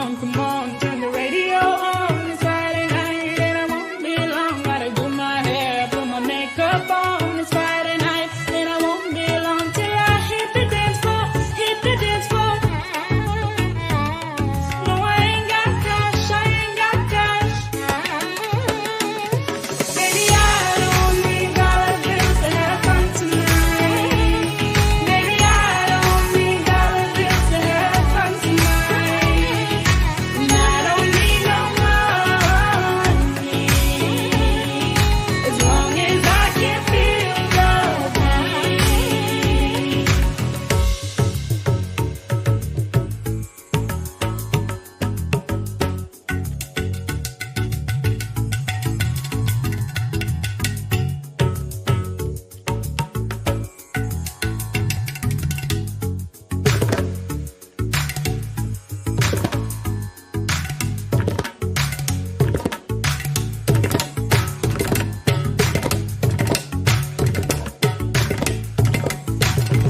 on, come on, turn the radio on. It's Friday night and I won't be long. Gotta do my hair, put my makeup on. It's Friday night and I won't be long till I hit the dance floor, hit the dance floor. No, I ain't got cash, I ain't got cash. Baby, I don't need dollar bills to have fun tonight. Baby, I don't need dollar bills to have fun tonight. And I don't need no money as long as I can feel the beat.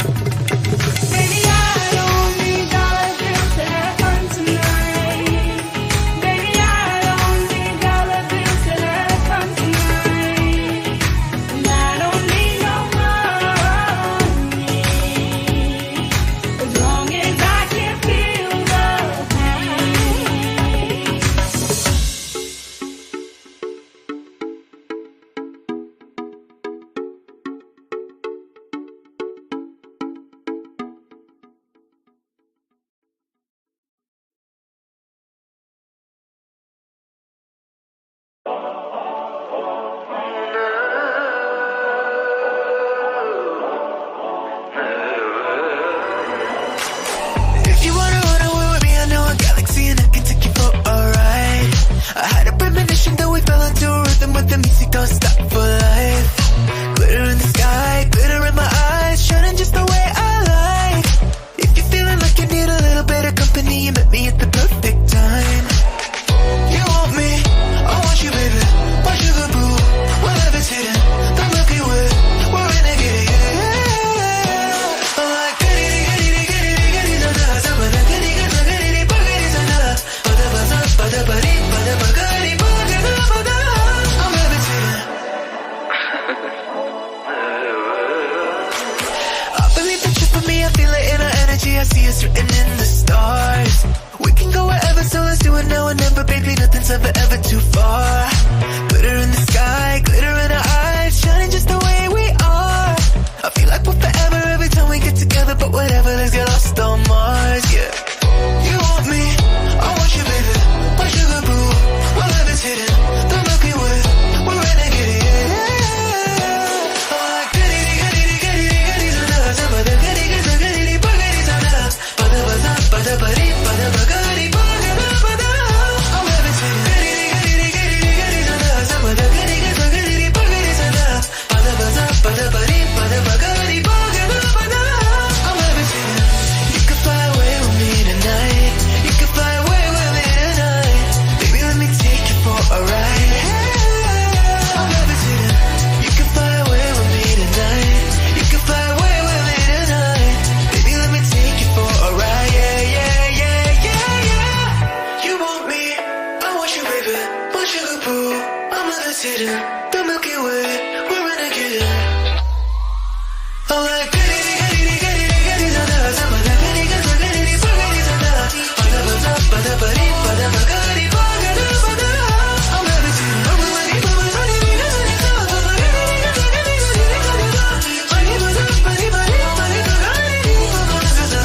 Baby, I don't need dollar bills to have fun tonight. Baby, I don't need dollar bills to have fun tonight. And I don't need no money as long as I can feel the beat. If you wanna run away with me, I know a galaxy and I can take you for a ride. I had a premonition that we fell into a rhythm with the music don't stop for life. Glitter in the sky, glitter in my eyes, shining just the way I like. If you're feeling like you need a little bit of company, you met me at the perfect time. You want me, I want you, baby. My sugar boo, we're levitating. The Milky Way, we're renegading. Yeah. I'm like, giddy, giddy, giddy, giddy, da da, da ba da, giddy, giddy, giddy, ba giddy, da da, ba da ba da, ba da ba dee, ba da ba giddy, ba da da ba da. I'm levitating. I believe that you're for me, I feel it in our energy. I see us written in the stars. We can go wherever, so let's do it now and never, baby. Nothing's ever, ever too far. Glitter in the sky, glitter in our eyes, shining just the way we are. I feel like we're forever every time we get together, but whatever, let's get lost on Mars, yeah. You want me, I want you, baby. My sugar boo, we're levitating. The Milky Way, we're renegading, yeah. I'm like, goody, goody, goody, goody, da da da da, goody, goody, goody, goody, da da ba da ba da ba da ba dee, ba da ba goody, ba da ba ba da. I'm levitating. Goody, goody, goody, goody, da da da ba da, goody, goody, goody, goody, da da ba da ba da ba da ba dee, ba da ba goody, ba da ba ba da. I'm levitating. You could fly away with me tonight. You could fly away with me tonight. Baby, let me take you for a ride. I'm levitating. You could fly away with me tonight. You could fly away with me tonight. Baby, let me take you for a ride. Yeah, yeah, yeah, yeah, yeah. You want me, I want you, baby. My sugar boo, I'm levitating. The Milky Way, we're renegading. I'm like, goody, goody, goody, goody, da da da ba da, goody, goody, goody, goody, da da ba da ba da ba da ba dee, ba da ba goody, ba da da ba da. I'm levitating. Ba ba dee, ba ba da dee, da da da ba ba dee, da da da dee, da da da. Ba dee ba da ba dee ba dee ba dee ba ga dee, ba ba da da.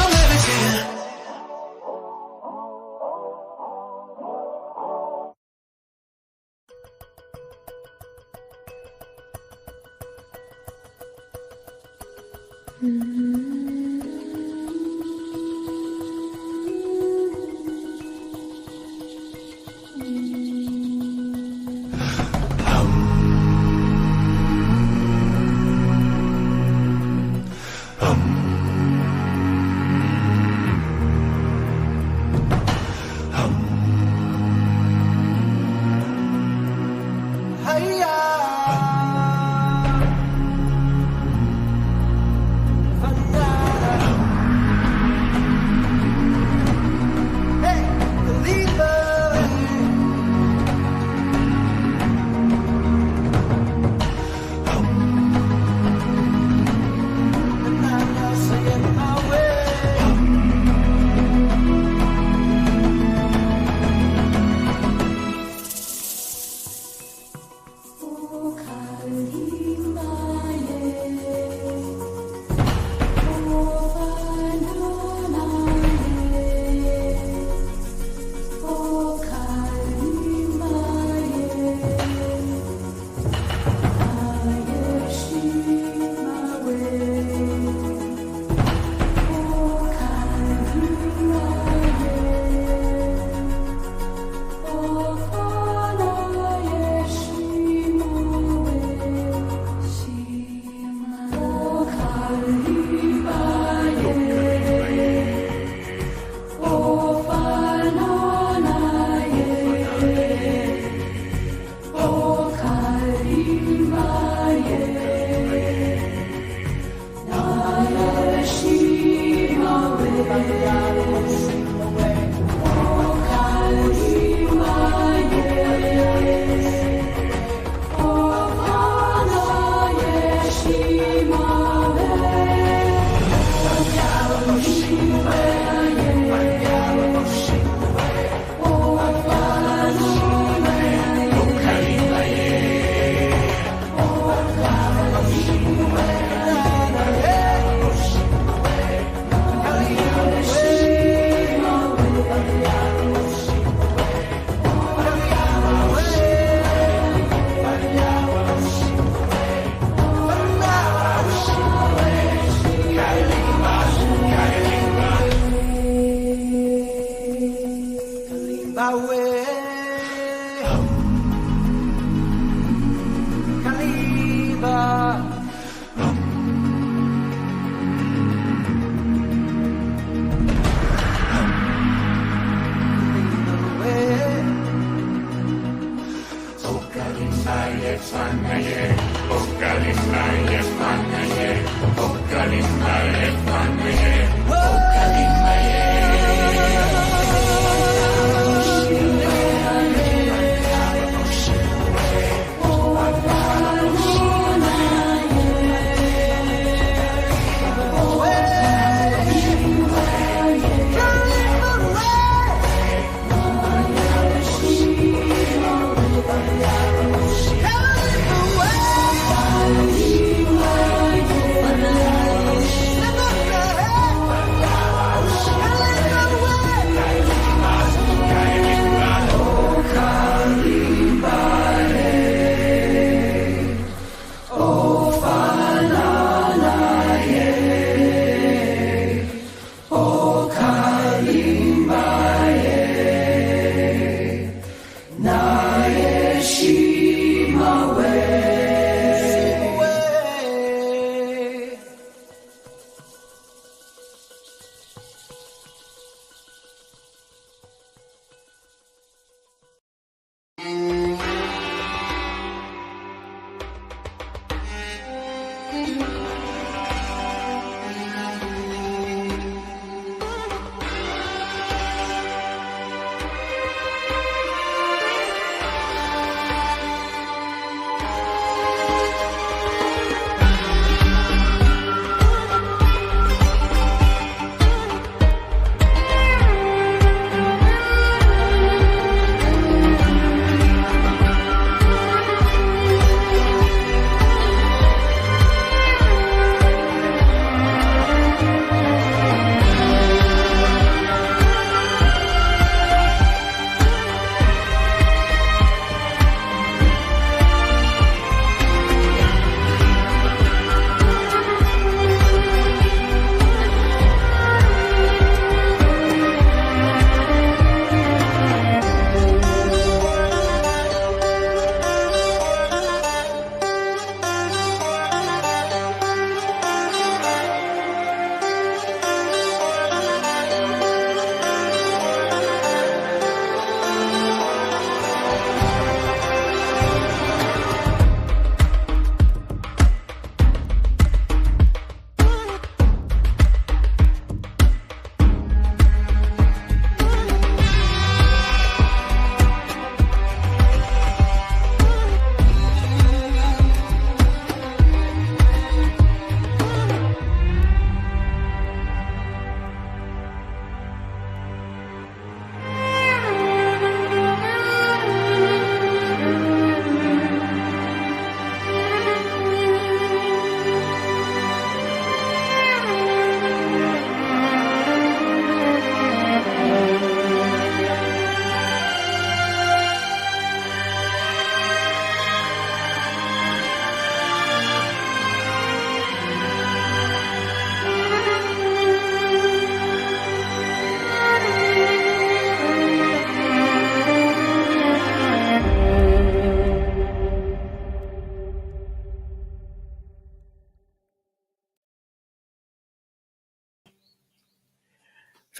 I'm levitating. Hiya!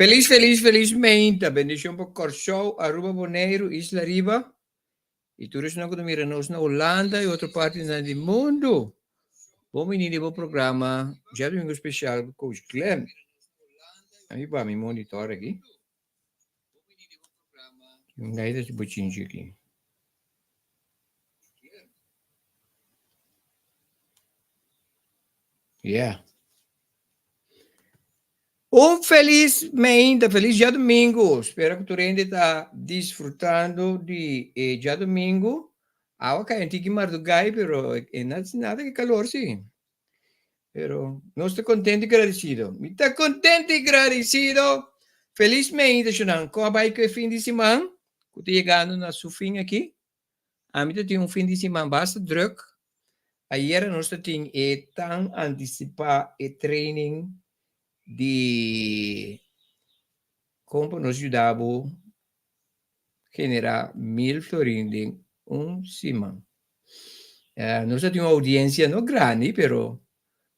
Felis felis felis meinta bendishon pa Kòrsou, Aruba, Boneiru, Isla Riba i tur esnan ku ta mira nos na Hulanda i otro partinan di mundu. Bon bini di bo programa Djadumingu Spesial ku Coach Glenn. Ami ba mi monitor aki. Un gaita si bochinchi aki. Yeah. Un felis meinta, felis djadumingu. Spera ku tur hende ta disfrutando di e djadumingu. Awa kai un tiki mardugai, pero e no hasi nada ki kalor si. Pero nos ta kontento i gradisido. Mi ta kontento i gradisido. Felis meinta, shunan. Kon a bai ku e fin di siman ku ta yegando na su fin aki? Ami ta tin un fin di siman basta druk. Ayera nos ta tin e tan antisipá e training di kon pa nos yuda bo generá 1000 florin den un siman. Nos a tin un audiencia no grandi, pero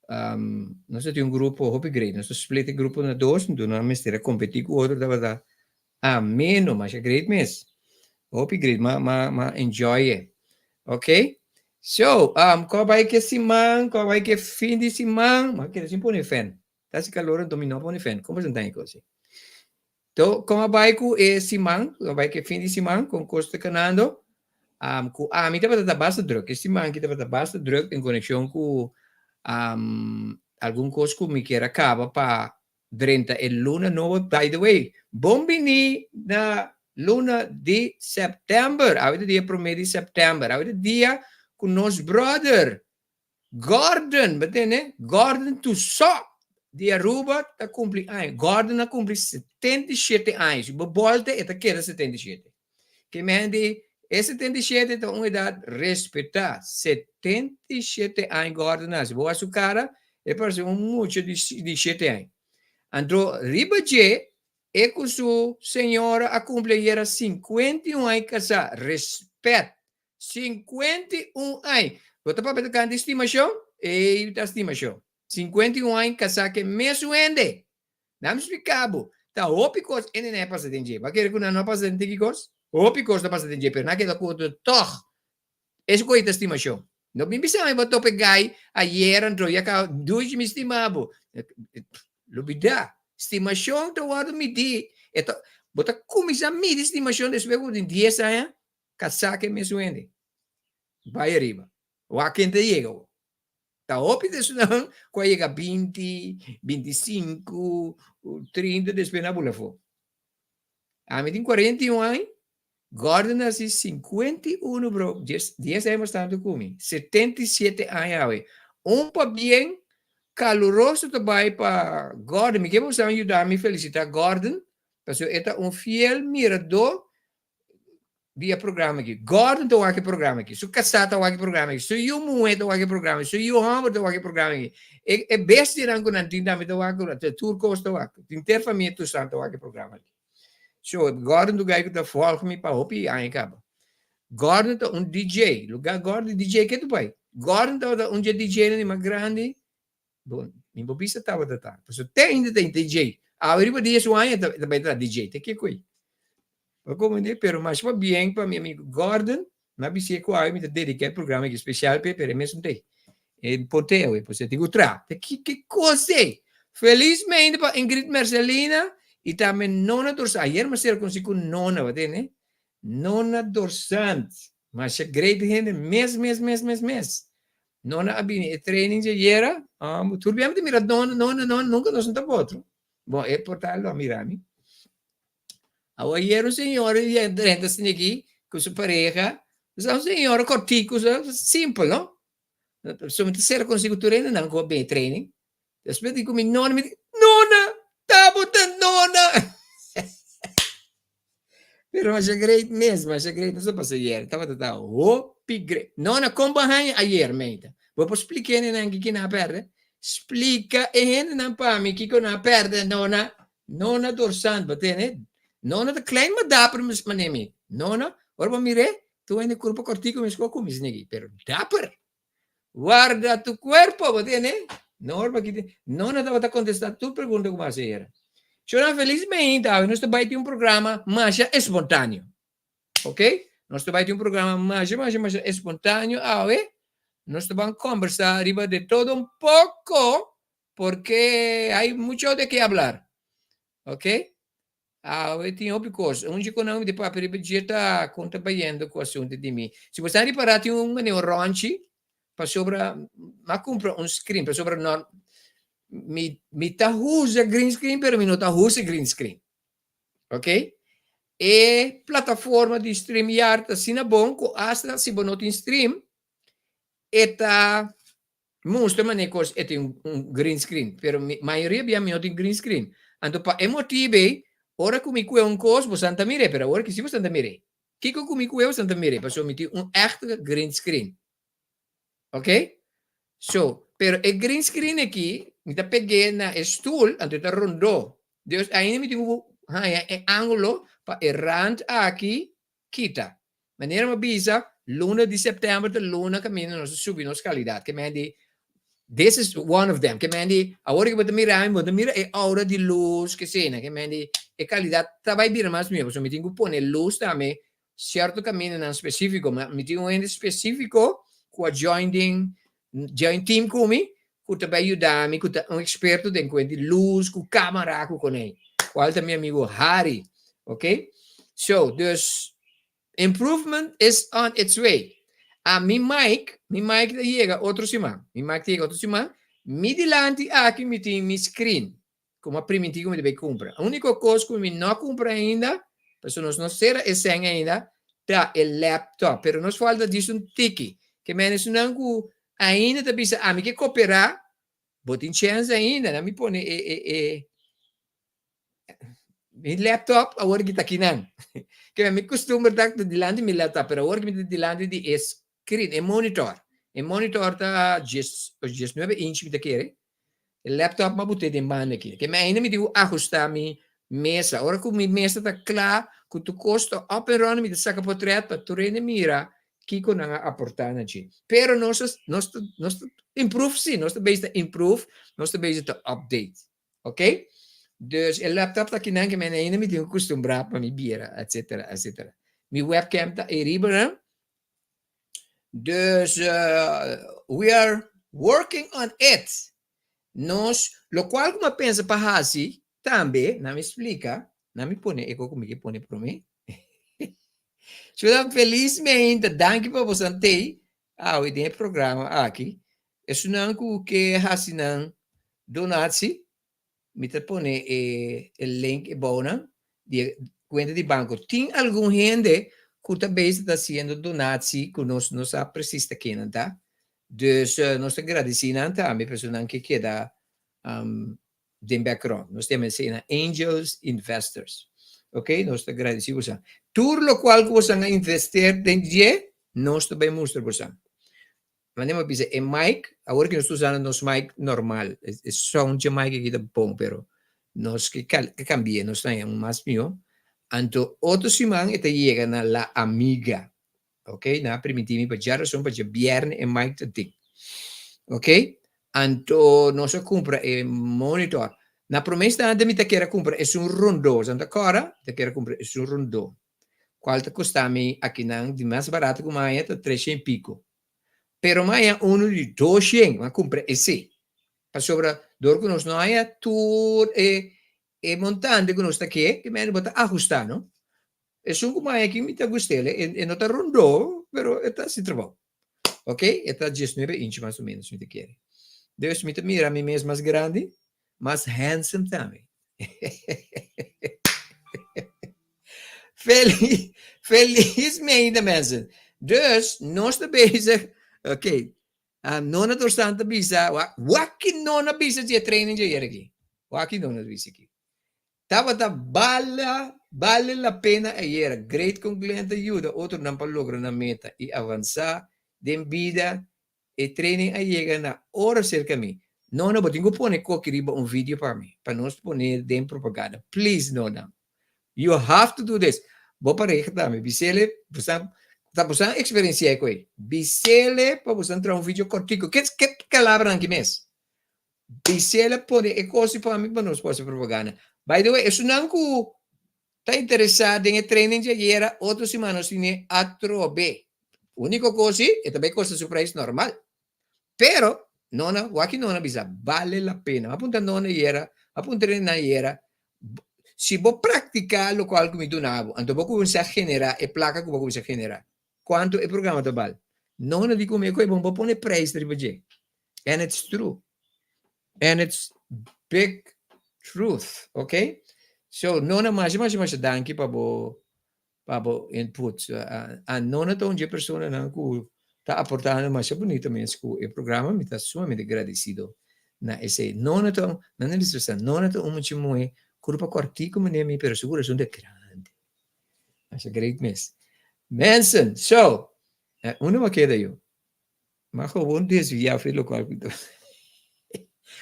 nos a tin un grupo hopi great. Nos a split e grupo na dos, enton nan mester a competi cu otro, tabata ameno, masha great mes. Hopi great, m'a m'a m'a enjoy e. Ok? So, cu a bai ke siman, cu a bai ke fin di siman, m'a keda sin pone fen. Ta haci calor enton mi no a pone fen. Como esnan ta e cos ei? To, kon a bai ku e siman, kon a bai ku e fin di siman, kon kos ta kanando? Ku ami tabata ta basta druk. E siman aki tabata basta druk en konekshon ku algun kos ku mi kier a kaba pa drenta e luna nobo. By the way, bon bini na luna di sèptèmber. Awe ta dia promé di sèptèmber. Awe ta dia ku nos bròder Gordon, bo tende? Gordon Tusó di Aruba ta cumpli aña. Gordon a cumpli 77 aña. Si bo bolta, e ta keda 77. Ke men di, e 77 ta un edad respetá. 77 aña Gordon a hasi. Bo wak su cara, e parse un mucha di di shete aña. Anto, riba dje, e cu su señora a cumpli ayera 51 aña casá. Respet! 51 aña. Bo ta papia tocante stimacion? Ey ta stimacion. 51 aña casá ke mesun hende. Dame splica bo. Ta hopi cos hende nan a pasa den dje. Bo a kere cu nan no a pasa den tiki cos? Hopi cos ta pasa den dje, pero nan a keda cu otro tog. Esaki cu ta stimacion. No bin bisa mi bo topa e guy ayer anto ya caba dushi mi stima bo. Lubida. Stimacion ta wordo midi. E ta, bo ta cuminsa midi stimacion despues cu bo tin dies aña Kasá ke mesun hende. Bai ariba. Wak ken ta yega bo. Ta hopi di esunnan ku a yega 20, 25, 30 despues nan a bula afó. Ami tin 41 aña, Gordon a hasi 51 bro, 10 aña mas tantu ku mi, 77 aña awe. Un pabien kaluroso ta bai pa Gordon. Mi ke pa boso yuda mi felisitá Gordon, pasobra e ta un fiel miradó di e programa aki. Gordon ta wak e programa aki. Su kasá ta wak e programa aki. Su yu muhé ta wak e programa aki. Su yu hòmber ta wak e programa aki. E e bestianan ku nan tin tambe ta wak, tur kos ta wak. Henter famia Toussaint ta wak e programa aki. So, Gordon ta un guy ku ta vòlg mi pa hopi aña kaba. Gordon ta un DJ. Lugá Gordon DJ ke ta bai? Gordon tabata un dje DJ-nan di mas grandi. Bon, mi bo bisa tabata ta. Pasobra te ainda ta DJ. Awe riba dia su aña ta bai tra DJ. Te kiko ei? Bo comprende? Pero mas pa bien pa mi amigo Gordon, mi a bis'é cu awe mi ta dedica e programa aki special p'e, pero e mesun t'ei. E por t'ei awe, pasobra e tin cu traha. Ta ki ki cos ei? Felizmente pa Ingrid Mercelina y tambe Nona Dorsant. Ayer mi a cera conoci cu Nona, bo tende? Nona Dorsant. Masha great hende mes, mes, mes, mes, mes. Nona a bini e training dje ayera, tur bia mi ta mira Nona, Nona, Nona, nunca nos no ta otro. Bon, e por tal lo a mira mi. Awo ayer un señora di drenta asina aki cu su pareha, un señora cortico, simpel, no? So mi ta cera conoci cu tur hendenan cu a bini e training. Despues di cu mi nona, mi di, Nona, ta bo ta nona! Pero masha great mes, masha great. Nos a pasa ayer, tabata ta hopi great. Nona, kon bo a haña ayer, meita? Bo por splika e hendenan kiko nan a pèrdè? Splika e hendenan pa mi kiko nan a pèrdè, nona. Nona Dorsant, bo tene? Nona ta klein ma dapper manera mi. Nona, ora bo mir'é, tur hende kurpa kòrtiku meskos ku mi, snigi, pero dapper. Guarda tu cuerpo, bo tene? No ora ki Nona tabata contesta tur pregunta cu m'a haci era. Shona felizmente awe nos ta bai tin un programa masha espontaneo. Ok? Nos ta bai tin un programa masha masha masha espontaneo awe. Nos ta ban conversa riba de todo un poco porque hay mucho de que hablar. Ok? Awe tin hopi kos. Un dje ku nan mi ta papia riba dje ta kon ta bayendo ku asuntu di mi. Si bo sa ripará tin un manera un rònchi pasobra m'a kumpra un screen pasobra no mi mi ta usa green screen pero mi no ta usa green screen. Ok? E plataforma di StreamYard ta asina bon ku asta si bo no tin stream e ta Mustra manera kos e tin un green screen, pero mi mayoria bia mi no tin green screen. Anto pa e motibu ei, ora ku mi kue un kos, bosan ta mir'é, pero awor ki si bosan ta mir'é. Kiko ku mi kue bosan ta mir'é, pasobra mi tin un ègt green screen. Ok? So, pero e green screen aki, mi ta peg'é na e stul, anto e ta rondó. Dus ainda mi tin ku haña e ángulo pa e rand aki. kita. Manera mi a bisa, luna di sèptèmber ta luna kaminda nos ta subi nos kalidat. Ke men di, this is one of them. Ke men di, awor ku bo ta mira mi, bo ta mira e aura di lus, ke esei nan. Ke men di, e kalidat ta bai bira mas mihó, pasobra mi tin ku pone lus tambe sierto kamindanan spesífiko. Mi tin un hende spesífiko ku a join den, join team ku mi, ku ta bai yuda mi, ku ta un eksperto den kuent di lus, ku kamara, ku konei. Kual ta mi amigu Harry. Ok? So, dus, improvement is on its way. A mi mic, mi mic ta yega otro siman. Mi mic ta yega otro siman. Mi dilanti aki mi tin mi screen. Ku mi a primintí ku mi ta bai kumpra. Úniko kos ku mi no a kumpra ainda, pasobra nos no sera e sèn ainda, ta e laptop. Pero nos falta djis un tiki. Ke mene esunnan ku ainda ta bisa ami ke koperá, bo tin chèns ainda. Nan mi pone e e e mi laptop awor ki ta akinan. Ke mi kustumber ta dilanti mi laptop, pero awor ki mi ta dilanti di e screen, e monitor. E monitor ta djes diesnuebe inch mi ta kere. E laptop m'a bot'é den banda aki. Ke mi ainda mi tin ku ahustá mi mesa. Ora ku mi mesa ta kla, ku tur kos ta up and running, mi ta saka potrèt pa tur hende mira kiko nan a aportá na dje. Pero nos ta nos ta nos ta improve sí, nos ta bezig ta improve, nos ta bezig ta update. Ok? Dus e laptop ta akinan ke mi ainda mi tin ku kustumbrá pa mi bira, etcetera, etcetera. Mi webcam ta ei riba nan. Dus we are working on it. Nos, lokual ku mi a pensa pa hasi tambe, nan mi splika, nan mi pone e kos ku mi ke pone promé. Shudan felismente, danki pa boso tei awe den e programa aki. Esunnan ku ke hasi nan donatsi, mi ta pone e e link e bounan di e kuenta di banko. Tin algun hende ku ta bezig ta hasiendo donatsi ku nos no sa presis ta ken nan ta. Dus nos ta gradisí nan tambe pasobra nan ke keda den background. Nos ta yama esei nan angels investors. Ok, nos ta gradisí boso. Tur lokual ku boso a invester den dje, nos ta bai mustra boso. Mane mi bisa e mic, awor ki nos ta usando nos mic normal, e sound dje mic aki ta bon, pero nos ke ke cambi'e, nos ta haña un mas mihó. Anto otro siman e ta yega na La Amiga, ok, nan a permití mi pa djarason pa djabièrnè e mic ta tin, ok. Anto nos a kumpra e monitor. Na promé instante mi ta kier a kumpra esun rondó, bo ta kòrda? Mi ta kier a kumpra esun rondó, kual ta kosta mi akinan di mas barato ku mi a haña ta treshen i piko. Pero maña unu di doshen a kumpra esei. Pasobra dor ku nos no haña tur e e montante ku nos ta ke, ke mende bo ta ahustá, no? Esun ku maña aki mi ta gust'el, e e no ta rondó, pero e ta hasi trabou. Ok, e ta diesnuebe inch mas o ménos mi ta kere. Dus mi ta mira mi mes mas grandi, mas handsome tambe. Feliz, felizmente mensen. Dus, nos ta bezig, ok, uh, nona Dorstan ta bisa, wak nona bisa di training di ayer aki. Wak nona bisa aki. Tabata bala, bale la pena ayer. Great con cliente ayuda otronan pa logra nan meta y avansa den bida. E training a yega na ora cerca mi. Nona, bo tin cu pone koki riba un video pa mi, pa nos pone den propaganda. Please, Nona. You have to do this. Bo pareha tambe. Bisele, bosan, ta bosan experiencia e koe. Bisele pa bosan traha un video cortico. Ke, ke calabranan ki mes? Bisele pone e kosi pa mi pa nos por haci propaganda. By the way, esunnan cu ta interesa den e training dje ayera, otro siman nos tine atrobe. Unico cos si, e ta bay costa su prijs normal. Pero, nona, wak nona bisa, bale la pena. Mi a puntra nona ayera, mi a puntra nan ayera, si bo practica locual cu mi duna bo, anto bo cuminsa genera e placa cu bo cuminsa genera. Cuanto e programa ta bal? Nona di cu mi, oké, bon, bo pone prijs riba dje. And it's true. And it's big truth, ok? So, nona, masha, masha, masha danki pa bo pa bo input. A nona ta un dje personanan ku ta aportando masha bunito mes ku e programa, mi ta sumamente gradisido na esei. Nona ta un, nan a bisa, nona ta un mucha muhé kurpa kòrtiku manera mi, pero su kurason ta grandi. Masha great mes. Mensen, so, unda bo a keda yo? Ma gewoon desviá for di lokual ku ta.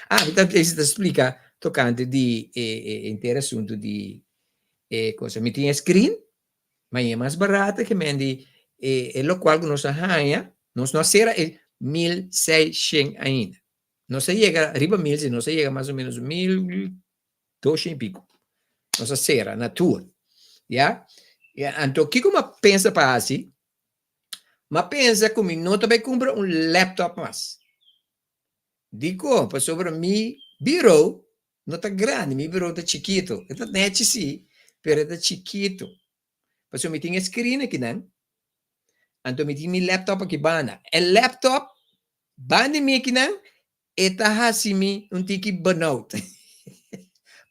Ah, mi ta bezig ta splika tokante di e e henter asuntu di e cosa. Mi tin e screen. Ma e mas barata ke men di e e lokual ku nos a haña, nos no a sera e 1600 ainda. Nos a yega riba mil, si nos a yega mas o menos 1200 i piko. Nos a sera na tur. Ya? Ya, anto kiko mi a pensa pa hasi? Mi a pensa ku mi no ta bai kumpra un laptop mas. Dikon? Pasobra mi biro no ta grandi, mi biro ta chikitu. E ta nechi si, pero e ta chikitu. Pasobra mi tin e screen akinan, anto mi tin mi laptop aki banda. E laptop banda di mi akinan, e ta hasi mi un tiki burnout.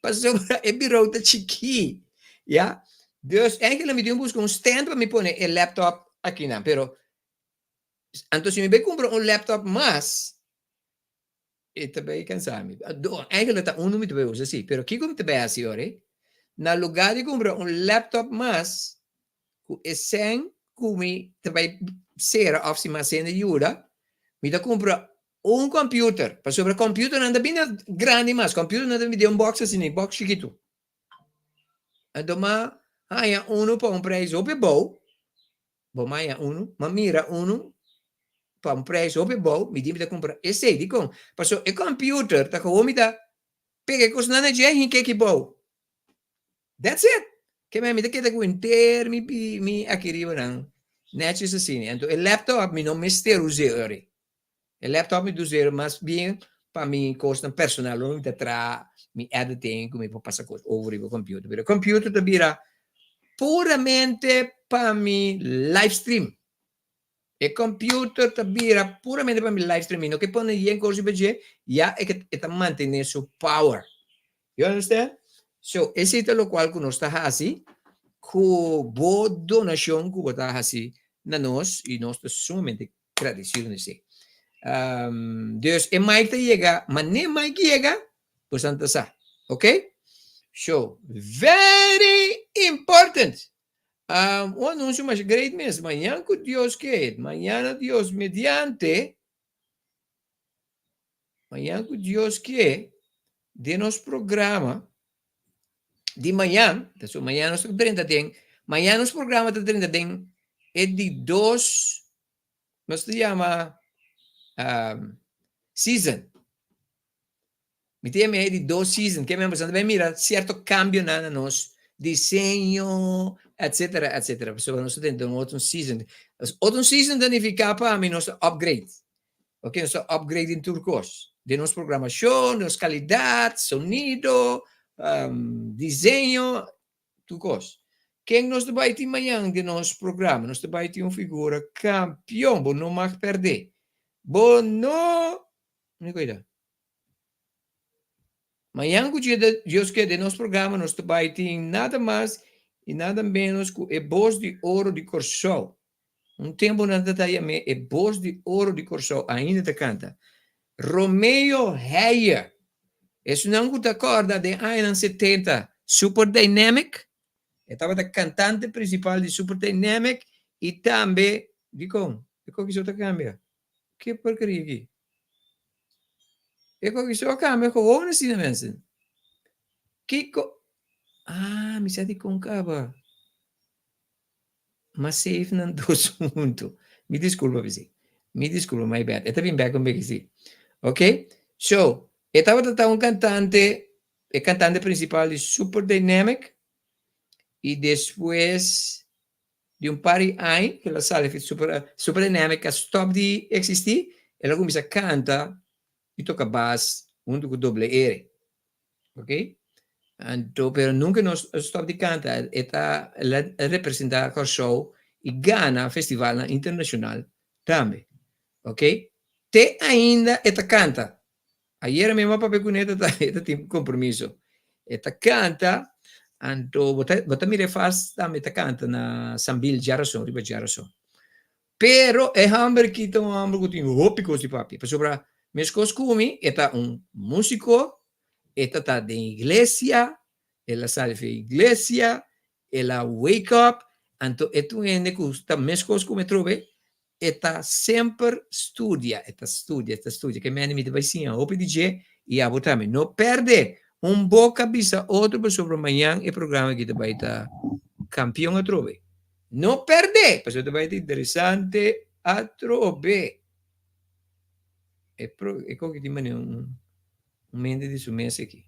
Pasobra e biro ta chikí, ya. Dus eigenlijk mi tin ku buska un stand pa mi pone e laptop akinan. Pero anto si mi bai kumpra un laptop mas, E ta bay cansa mi. Eigenlijk ta uno mi ta bay usa si, pero kico mi ta bay haci ora ei? Na lugar di cumpra un laptop mas cu e cen cu mi ta bay cera of si mas hende yuda, mi ta cumpra un computer, pasobra computernan ta bini grandi mas, computernan ta bini den un box asina, box chikito. Anto m'a haya uno pa un prijs hopi abou. Bo maya unu, m'a mira unu pa un prijs hopi abou, mi di mi ta kumpra esei. Dikon? Pasobra e computer ta gewoon mi ta pega e kosnan na dje i hinka aki bou. That's it! Ke men mi ta keda ku henter mi mi aki riba nan nètjes asina. Anto e laptop mi no mester us'é ora ei. E laptop mi ta us'é mas bien pa mi kosnan personal ora mi ta traha mi editing ku mi por pasa kos over riba computer. Pero e computer ta bira puramente pa mi live stream. E computer ta bira puramente pa mi live stream. Mi no ke pone yen kos riba dje, ya e ke e ta mantene su power. You understand? So, esei ta lokual ku nos ta hasi ku bo donashon ku bo ta hasi na nos i nos ta sumamente gradesido na esei. Dus e mic ta yega, mané mic yega, bosan ta sa. Ok? So, very important! Un anunsio masha great mes, mañan ku Dios ke, mañana Dios mediante, mañan ku Dios ke, den nos programa di mañan, so mañan nos ta drenta den, mañan nos programa ta drenta den e di dos, nos ta yama season. Mi ta yama e di dos season, ke men boso ta bai mira sierto kambionan na nos diseño, etcetera, etcetera. Pasobra nos ta drenta den otro season. Otro season ta nifiká pa mi nos ta upgrade. Ok, nos ta upgrade den tur kos. Den nos programashon, nos kalidat, sonido, diseño, tur kos. Ken nos ta bai tin mañan den nos programa? Nos ta bai tin un figura kampion, bo no mag pèrdè. Bo no, mi kuida. Mañan ku Dios ke den nos programa nos ta bai tin nada mas i nada ménos ku e bos di oro di Kòrsou. Un tempu nan ta ta yam'é e bos di oro di Kòrsou, ainda ta kanta. Romeo Heyer, esunnan ku ta kòrda den añanan 70 Super Dynamic, e tabata kantante prinsipal di Super Dynamic i tambe, dikon? Dikon kiso ta kambia? Ke porkeria aki? E koki so a kambia gewoon asina mensen. Kiko? Ah, mi sa dikon kaba. Ma save nan dos huntu. Mi disculpa p'esei. Mi disculpa, my bad. E ta bin bek un bek si. Ok? So, e tabata ta un cantante, e cantante principal di Super Dynamic y despues di un par di aña cu el a sali fi Super, Super Dynamic a stop di existi, el a cuminsa canta y toca bass hunto cu Doble R. Ok? Anto, pero nunca nos a stop di canta. E ta representa Kòrsou i gana festivalnan internashonal tambe. Ok? Te ainda e ta canta. Ayera mi a papia kuné, e ta e ta tin compromiso. E ta canta, anto bo ta bo ta mira e fas tambe e ta canta na Sambil djarason, riba djarason. Pero e hòmber aki ta un hòmber ku tin hopi kos di papia, pasobra meskos ku mi, e ta un músiko, e ta ta den iglesia, el a sali for iglesia, el a wake up, anto e ta un hende ku ta meskos ku mi atrobe, e ta semper studia, e ta studia, e ta studia. Ke mende mi ta bai siña hopi di dje i abo tambe. No pèrdè! Un boka bisa otro pasobra mañan e programa aki ta bai ta kampion atrobe. No pèrdè, pasobra ta bai ta interesante atrobe. E pro e koki tin manera un un mente di su mes aki.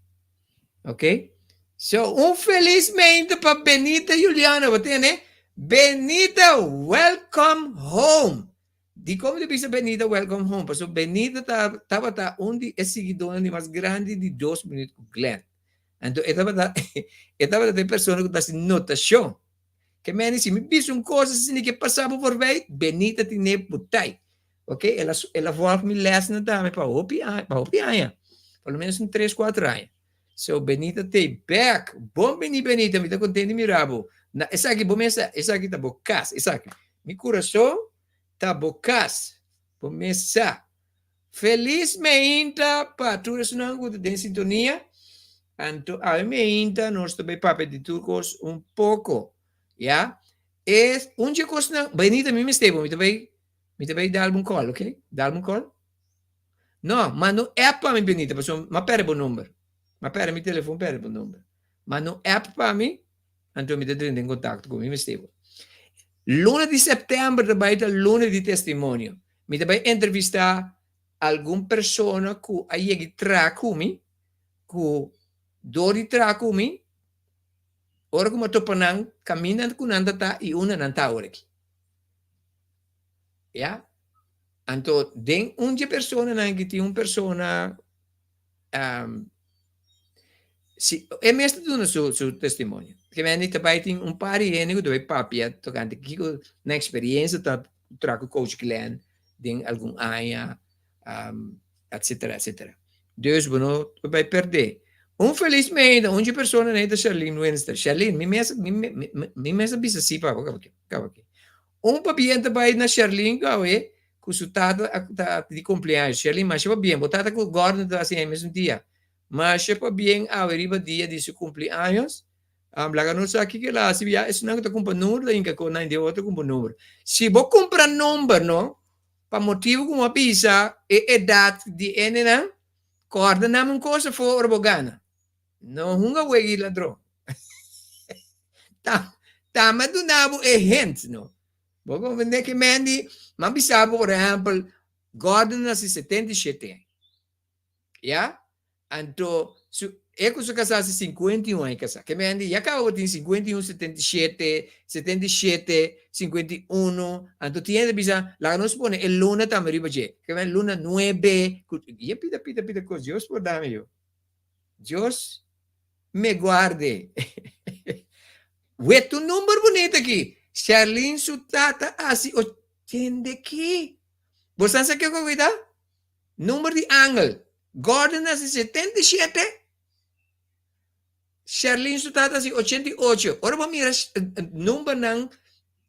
Ok? So, un felis mente pa Benita Juliana. Bo tene? Benita, welcome home. Dikon mi ta bisa Benita welcome home? Pasobra Benita ta tabata un di e siguidónan di mas grandi di Dos Minuut ku Glenn. Anto e tabata e tabata e persona ku ta hasi notashon. Ke meni si mi bisa un kos asina ke pasa bo voorbij, Benita tine butai. Ok, el a el a volg mi lèsnan tambe pa hopi aña, pa hopi aña. Por lo menos un tres, kuater aña. So Benita t'ei bèk. Bon bini Benita, mi ta kontent di mira bo. Na esaki bo mester, esaki ta bo kas, esaki. Mi kurason ta bo kas. Bo mes sa. Felis meinta pa tur esunnan ku ta den sintonia. Anto awe meinta nos ta bai papia di tur kos un poko. Ya. E un dje kosnan, Benita mi mester bo, mi ta bai mi ta bai dal bo un call, ok? Dal bo un call. No, manda un app pa mi Benita, pasobra m'a perde bo number. M'a perde mi telefon, perde bo number. Manda un app pa mi, anto mi ta drenta en kontakto ku mi mester bo. Luna di sèptèmber ta bai ta luna di testimonio. Mi ta bai entrevistá algun persona ku a yega di traha ku mi, ku dor di traha ku mi, ora ku mi a topa nan, kaminda ku nan ta ta i unda nan ta awor aki. Ya? Anto den un dje personanan aki tin un persona Si, e mes ta duna su, su testimonio. Ke men ta bai tin un par di hende ku ta bai papia tokante kiko nan eksperiencia ta traha ku Coach Glenn den algun aña, um, etcetera, etcetera. Dus bo no ta bai perdé. Un felis meida, un dje persona nei ta Charlene Winster. Charlene, mi mes, mi, mi, mi, mi mes a bisa si pa bo, kaba aki, kaba aki. Un pabien ta bai na Charlene ku awe ku su tata a ta di cumpleaños. Charlene, masha pabien. Bo tata ku Gordon ta hasi e mesun dia. Masha pabien awe riba dia di su cumpleaños. Laga nos sa kiko el a hasi. Ya esunnan ku ta kumpra number ta hinka ku nan di otro kumpra number. Si bo kumpra number no, pa motibu ku bo a bisa e edat di hendenan, kòrda nan un kos afó ora bo gana. No hunga wega i ladron. Ta ta mi a duna bo e hint no. Bo comprende ke Mandy? Mi a bisa bo por ehèmpel Gordon a nasi 77 aña. Ya? Anto, su, e ku su kasá si 51 aña kasá. Ke men di, ya kaba bo tin 51, 77, 77, 51. Anto tin hende bisa, laga nos pone e luna tambe riba dje. Ke men luna 9, ku, ye pida, pida, pida kos. Dios por dame yo. Dios me guarde. Wet un number bunita aki. Sherlyn su tata hasi ochenta ki. Bo sa sa kiko ku ta? Number di angel. Gordon hasi 77. Sherlyn su tata hasi 88. Ora bo mira numbernan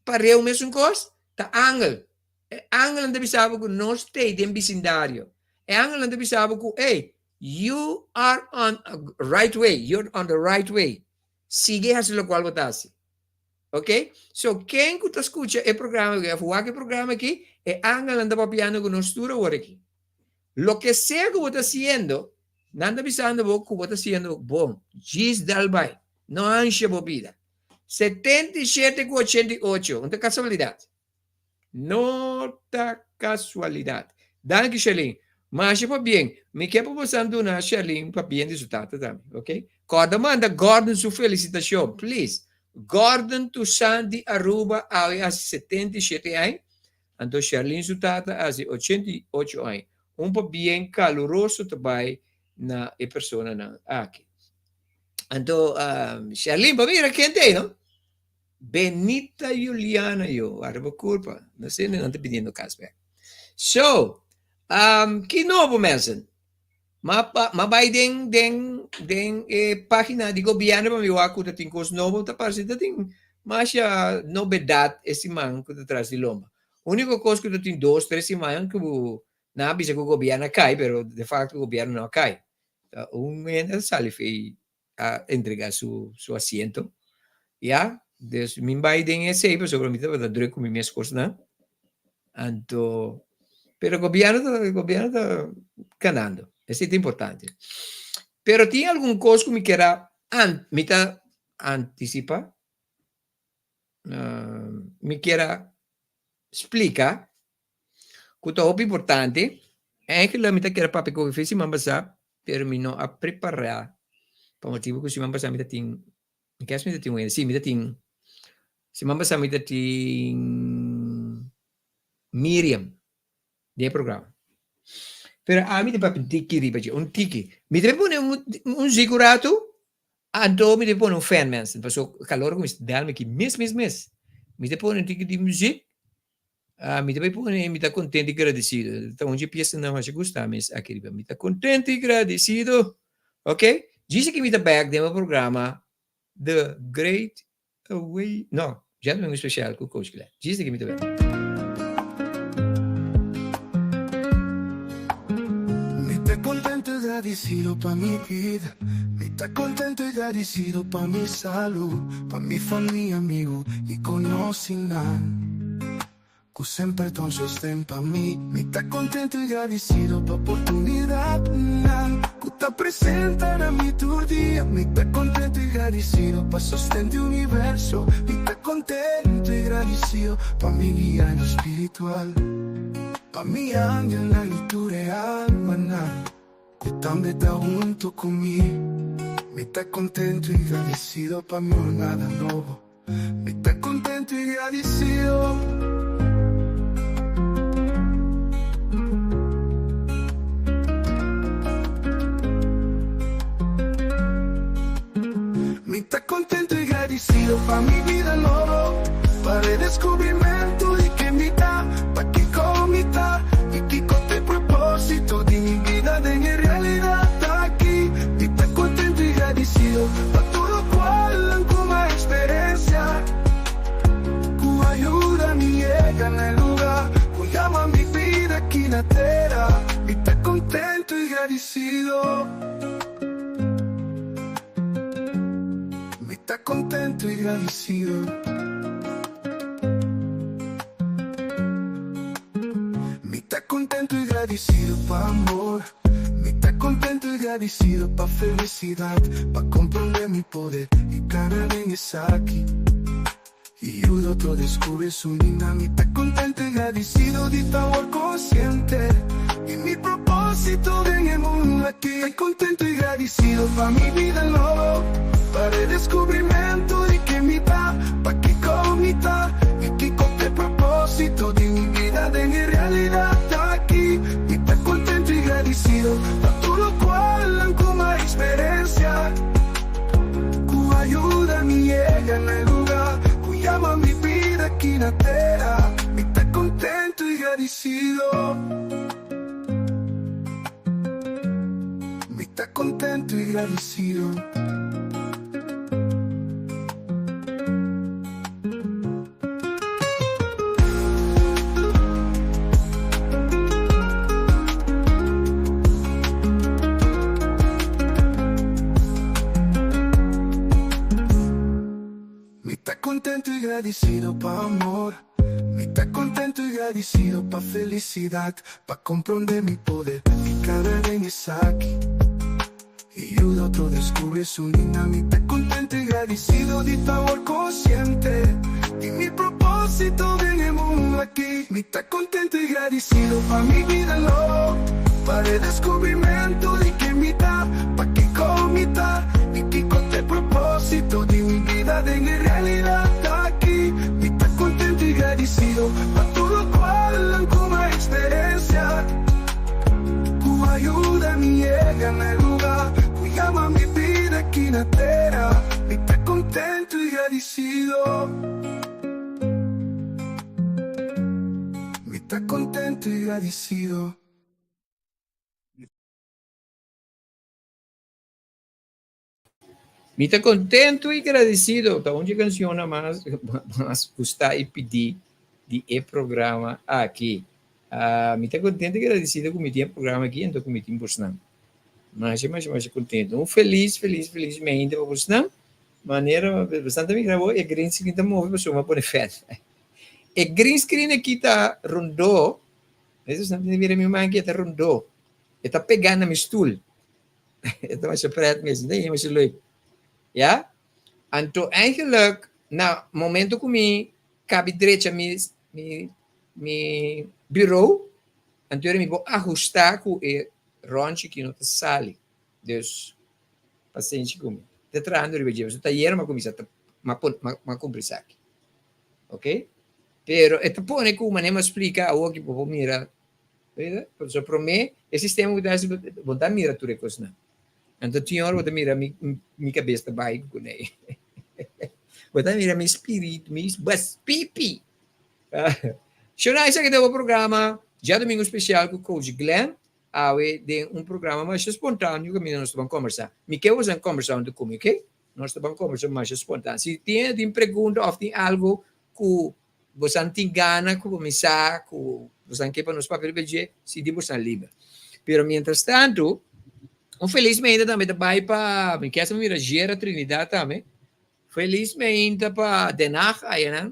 pareu mesun kos, ta angel. E angelnan ta bisa bo ku no stay den bisindario. E angelnan ta bisa bo ku, ey, you are on right way, you're on the right way. Sigui hasi lokual bo ta hasi. Ok? So, ken ku ta skucha e programa aki, òf wak e programa aki, e angelnan ta papiando ku nos tur awor aki. Loke sea ku bo ta hasiendo, nan ta bisando bo ku bo ta hasiendo bon. Djis dal bai. No ansha bo bida. 77 ku 88, un ta kasualidat. No ta kasualidat. Danki Sherlyn. Masha pabien. Mi ke pa bosan duna Sherlyn pabien di su tata tambe, ok? Kòrda manda Gordon su felisitashon, please. Gordon Toussaint di Aruba awe hasi 77 aña, anto Sherlyn su tata hasi 88 aña. Un pabien kaluroso ta bai na e personanan aki. Anto, Sherlyn, bo mira ken ta ei, no? Benita Juliana yo, warda bo culpa. No sé, nan ta pidiendo cas bek. So, um, ki nobo mensen? Ma, pa, ma bai den, den, den e pagina di gobierno pa mi wak ku ta tin kos nobo, ta parse ta tin masha novedad e siman ku ta tras di lomba. Úniko kos ku ta tin dos, tres siman ku nan a bisa ku gobierno a kai, pero de facto gobierno no a kai. Ta un hende a sali fei a entrega su su asiento ya dus mi bai den esei pasobra mi tabata druk ku mi mes kosnan anto pero gobierno ta gobierno ta ganando esei ta importante pero tin algun kos ku mi kier a mi ta antisipa. mi kier a splika ku ta hopi importante. Eigenlijk mi ta kier a papia ku hopi siman pasá, pero mi no a prepará pa motibu ku siman pasá mi ta tin, mi kers mi ta tin un hende, sí mi ta tin, siman pasá mi ta tin Miriam den e programa. Pero ami ta papia un tiki riba dje, un tiki. Mi ta pone un ziku ratu, anto mi ta pone un fan mensen, paso kalor a kuminsá dal mi aki mes mes mes. Mi ta pone un tiki di muzik, mi ta bai pone mi ta kontento i gradesido. Ta un dje piesanan masha gusta mes aki riba. Mi ta kontento i gradesido. Ok, djis aki mi ta bek den e programa The Great Away, no, Djadomingo Special ku Coach Glenn. Djis aki mi ta bek. Mi ta contento y gradicido pa mi bida Mi ta contento y gradicido pa mi salud Pa mi familia, amigo y conocinan Cu semper ta un sosten pa mi. Mi ta contento y gradicido pa oportunidadnan cu ta presenta na mi tur dia. Mi ta contento y gradicido pa sosten di universo. Mi ta contento y gradicido pa mi guianan spiritual, pa mi angelnan y tur e almanan cu tambe ta hunto cu mi. Mi ta contento y gradicido pa mi jornada nobo. Mi ta contento y gradicido. Mi ta contento y gradicido pa mi bida nobo, pa redescubrimento di ken mi ta, pa kico mi ta y kico ta e proposito di mi bida den e realidad aki. Mi ta contento y gradicido pa tur locual nan cu m'a experiencia cu a yuda mi yega na e luga cu yama mi bida aki na tera. Mi ta contento y gradicido. Mi ta contento y gradicido. Mi ta contento y gradicido pa amor. Mi ta contento y gradicido pa felicidad, pa comprende mi poder y cana den esaki y yuda otro descubri su linda. Mi ta contento y gradicido di ta awor consciente di mi proposito den e mundo aki. Ta contento y gradicido pa mi bida nobo, pa redescubrimento di ken mi ta, pa kico mi ta y kico t'e proposito di mi bida den e realidad aki. Mi ta contento y gradicido pa tur locual nan cu m'a experiencia cu a yuda mi yega na e luga cu yama mi bida aki na tera. Mi ta contento y gradicido. Mi ta contento y gradicido. Mi ta contento y gradicido pa amor Mi ta contento y gradicido pa felicidad Pa comprende mi poder y cada den esaki Y yuda otro descubri su linda Mi ta contento y gradicido di ta awor consciente Di mi proposito den e mundo aki Mi ta contento y gradicido pa mi bida nobo Pa redescubrimento di ken mi ta Pa kico mi ta y kico t'e proposito di mi bida den e realidad aki Mi ta contento y gradicido pa tur locual nan cu m'a experiencia Cu a yuda mi yega na e luga cu yama mi bida aki na tera. Mi ta contento y gradicido. Mi ta contento y gradicido. Mi ta contento y gradecido. Ta un dje cancionnan mas mas gusta y pidi di e programa aki. Ah, mi ta contento y gradecido cu mi tin e programa aki anto cu mi tin bosnan. Masha, masha, masha contento. Un feliz, feliz, feliz meinta pa bosnan. Manera bastante mi grabó e green screen ta move pasobra mi a pone fan. E green screen aki ta rondó. Esnan tin mira mi man aki e ta rondó. E ta pegá na mi stoel. E ta masha pret mes, no ta masha leuk. Ya? Anto eigenlijk na momento ku mi. kabi drecha mi mi mi bureau, anto mi por ahustá ku e rònchi ki no ta sali. Dus, pasenshi ku mi. Ta trahando riba dje, pasobra tayer mi a kuminsá ta mi a kumpra esaki. Ok? Pero e ta pone ku manera mi a splika awor ki bo por mira, pasobra promé e sistema ku ta hasi bo ta mira tur e kosnan. Anto tin ora bo ta mira mi mi kabes ta bai kuné. Bo ta mira mi spiritu, mi bas pipi. Shonai esaki ta bo programa Djadomingo Special ku Coach Glenn. Awe den un programa masha spontaneo kaminda nos ta ban kombersá. Mi ke boso kombersá huntu ku mi, oke? Nos ta ban kombersá masha spontaneo. Si tin tin pregunta òf tin algu ku bosan tin gana ku bo mi sa ku bosan ke pa nos papia riba dje, sinti bosan liber. Pero mientras tanto, un felis meinta tambe ta bai pa, mi kier sa mira Gera Trinidad tambe. Felis meinta pa Den Haag ayanan,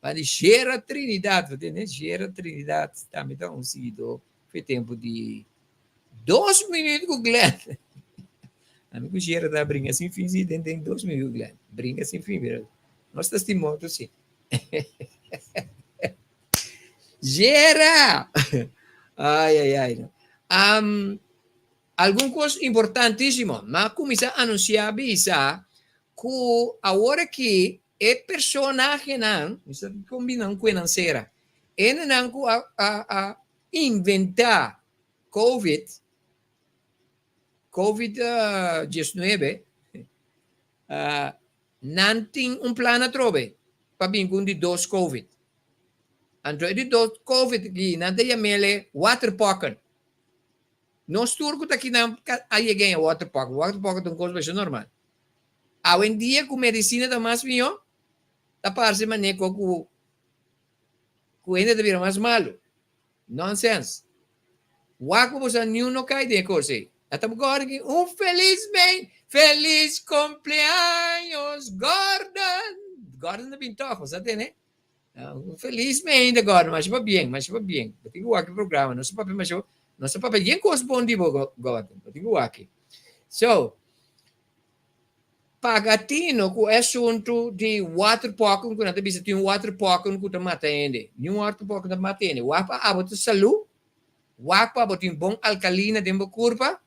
pa di Gera Trinidad, bo tende? Gera Trinidad tambe ta un siguidó Fe tempu di dos minuut ku Glenn. Ami ku Gera ta bringa sin fin si den den dos minuut ku Glenn. Bringa sin fin, pero nos ta stima otro si. Gera! Ai, ai, ai. Um, algun kos importantísimo. Ma kuminsá anunsiá bisa ku awor aki e personahenan, mi sa kombina un kuenan sera, Hendenan ku a a a inventá Covid, Covid 19, nan tin un plan atrobe pa bin ku un di dos Covid. Anto e di dos Covid aki nan ta yam'el waterpokken. Nos tur ku ta akinan a yega en e waterpokken. Waterpokken ta un kos bastante normal. Awendia ku medisina ta mas mihó, ta parse manera ku Ku hende ta bira mas malu. Nonsense. Wak ku boso niun no kai den e kos ei. A ta Gordon un felis mei. Felis cumpleaños Gordon. Gordon ta bin tòg, bo sa tene? Un felis mei ainda Gordon, masha pabien, masha pabien. Bo tin ku wak e programa. Nos a papia masha, nos a papia yen kos bon di bo Gordon. Bo tin ku wak e. So, Paga tino ku e asuntu di waterpokken ku nan ta bisa tin un waterpokken ku ta mata hende. Niun waterpokken ta mata hende. Wak pa abo ta salú, wak pa abo tin bon alkalina den bo kurpa,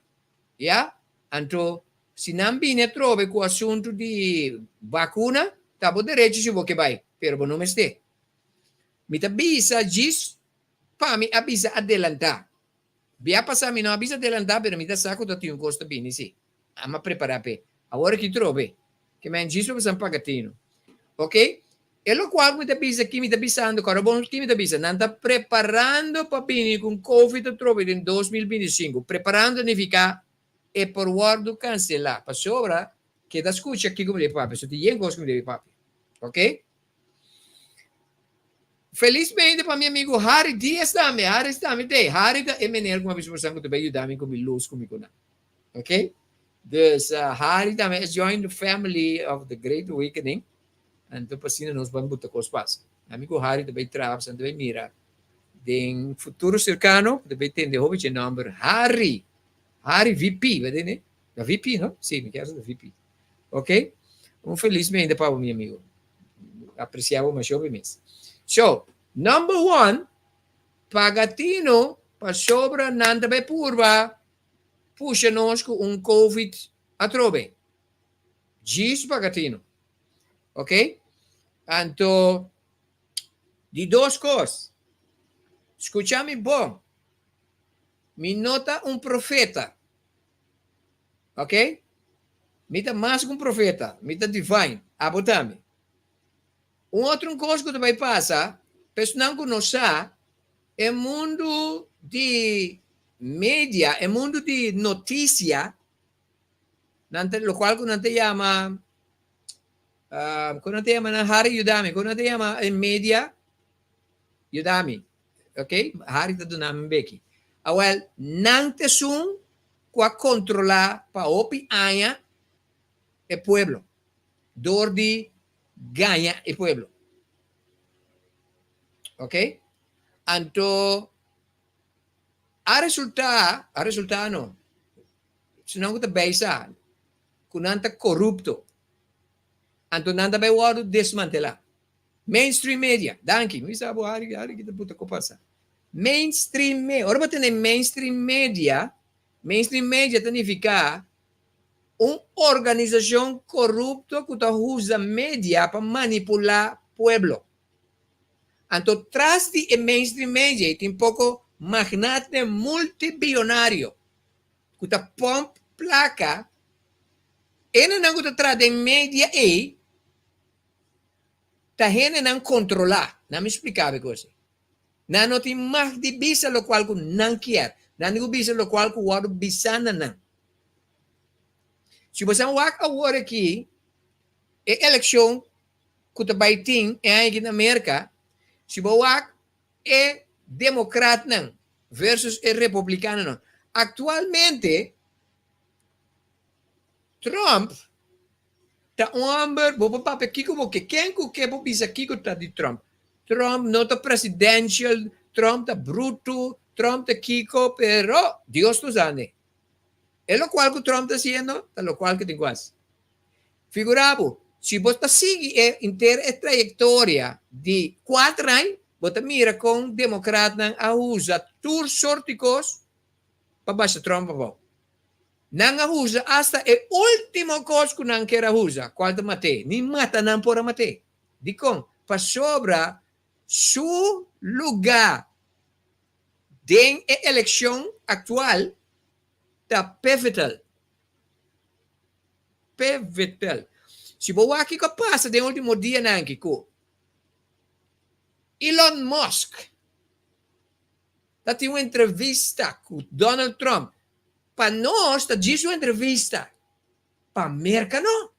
ya. Anto si nan bini atrobe ku asuntu di bakuna, ta bo derecho si bo ke bai, pero bo no mester. Mi ta bisa djis pa mi a bisa adelantá. Bia pasá mi no a bisa adelantá, pero mi ta sa ku ta tin un kos ta bini si. Amo a prepará p'e. Awor aki trobe. Ke men djis pa pasan paga tinu. Ok? E lokual ku mi ta bisa aki, mi ta bisando, kòrda bon ki mi ta bisa, nan ta preparando pa bini ku un covid atrobe den 2025. Preparando nifiká e por wòrdu kanselá. Pasobra, keda skucha kiko mi debe papia. So tin yen kos ku mi debe papia. Ok? Felizmente pa mi amigo Harry Diaz tambe. Harry tambe te. Harry ta e meneer ku mi a bisa boso ku ta bai yuda mi ku mi lus ku mi ku nan. Ok? Dus uh, Harry tambe has joined the family of the Great Awakening. Anto pasina nos ban buta kos pas. Amigo Harry ta bai traha, ta bai mira. Den futuro cercano, ta bai tende hopi che nomber Harry. Harry VP, weet je? Da VP, no? Sí, mi kier da VP. Ok? Un felizmente pa bo, mi amigo. Aprecia bo masha hopi mes. So, number one, paga tino pasobra nan ta bay purba pusha nos cu un covid atrobe. Djis paga tino. Ok? Anto, di dos cos. Scucha mi bon. Mi no ta un profeta. Ok? Mi ta mas ku un profeta, mi ta divine, abo tambe. Un otro kos ku ta bai pasa, personan ku no sa, e mundu di media, e mundu di notisia, nan ta, lokual ku nan ta yama, uh, ku nan ta yama nan, Harry yuda mi, ku nan ta yama e media, yuda mi, ok? Harry ta duna mi beki. Awel, nan ta esun ku a kontrolá pa hopi aña e pueblo dor di gaña e pueblo. Ok? Anto a resultá, a resultá no, si nan ku ta bei sa ku nan ta korupto, anto nan ta bai wòrdu desmantelá. Mainstream media. Danki. Mi sa bo hari hari kita puta ko pasa. Mainstream media. Ora bo tene mainstream media, mainstream media ta nifiká un organisashon korupto ku ta usa media pa manipulá pueblo. Anto tras di e mainstream media ei tin poko magnate multibillonario ku ta pòmp plaka. Hendenan ku ta traha den media ei ta hendenan kontrolá. Nan mi splika bo e kos ei. Nan no tin mag di bisa lokual ku nan kier. Nan tin ku bisa lokual ku wòrdu bisá na nan. Si bo san wak awor aki e elekshon ku ta bai tin e aña aki na Merka, si bo wak e demokratnan versus e republikanonan, aktualmente Trump ta un hòmber, bo por papia kiko bo ke, ken ku ke por bisa kiko ta di Trump. Trump no ta presidential, Trump ta brutu, Trump ta kiko, pero Dios ta usa ne. E lokual ku Trump ta hasiendo ta lokual ku tin ku hasi. Figura bo, si bo ta sigui e henter e trayektoria di kuater aña, bo ta mira kon demokratnan a usa tur sort di kos pa basha Trump abou. Nan a usa asta e ultimo kos ku nan kier a usa, kual ta mat'é. Ni mata nan por a mat'é. Dikon? Pasobra su lugá den e elekshon aktual ta pivotal. Pivotal. Si bo wak kiko a pasa den ultimo dianan aki ku Elon Musk ta tin un entrevista ku Donald Trump, pa nos ta djis un entrevista, pa Merka no.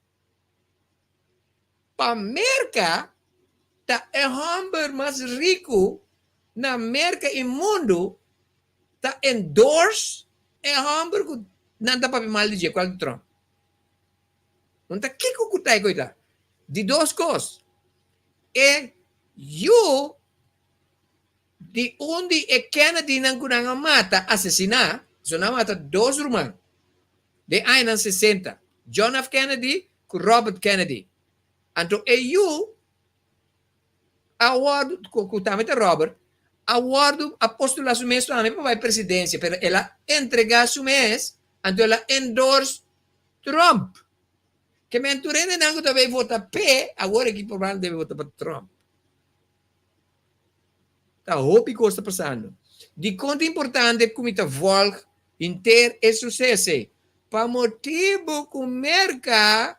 Pa Merka ta e hòmber mas riku na Merka i mundu ta endorse e hòmber ku nan ta papia mal di dje, kual ta Trump. No ta kiko ku ta e koita. Di dos kos, e yu di un di e Kennedynan ku nan a mata, asesiná, so nan a mata dos ruman den añanan sesenta, John F. Kennedy ku Robert Kennedy. Anto e yu a wòrdu, ku tambe ta Robert, a wòrdu a postulá su mes tambe pa bai presidensia, pero el a entregá su mes, anto el a endorse Trump. Ke men tur hendenan ku ta bai vota p'e, awor aki probablemente debe vota pa Trump. Ta hopi kos ta pasando. Dikon ta importante ku mi ta vòlg henter e suseso ei? Pa motibu ku Merka,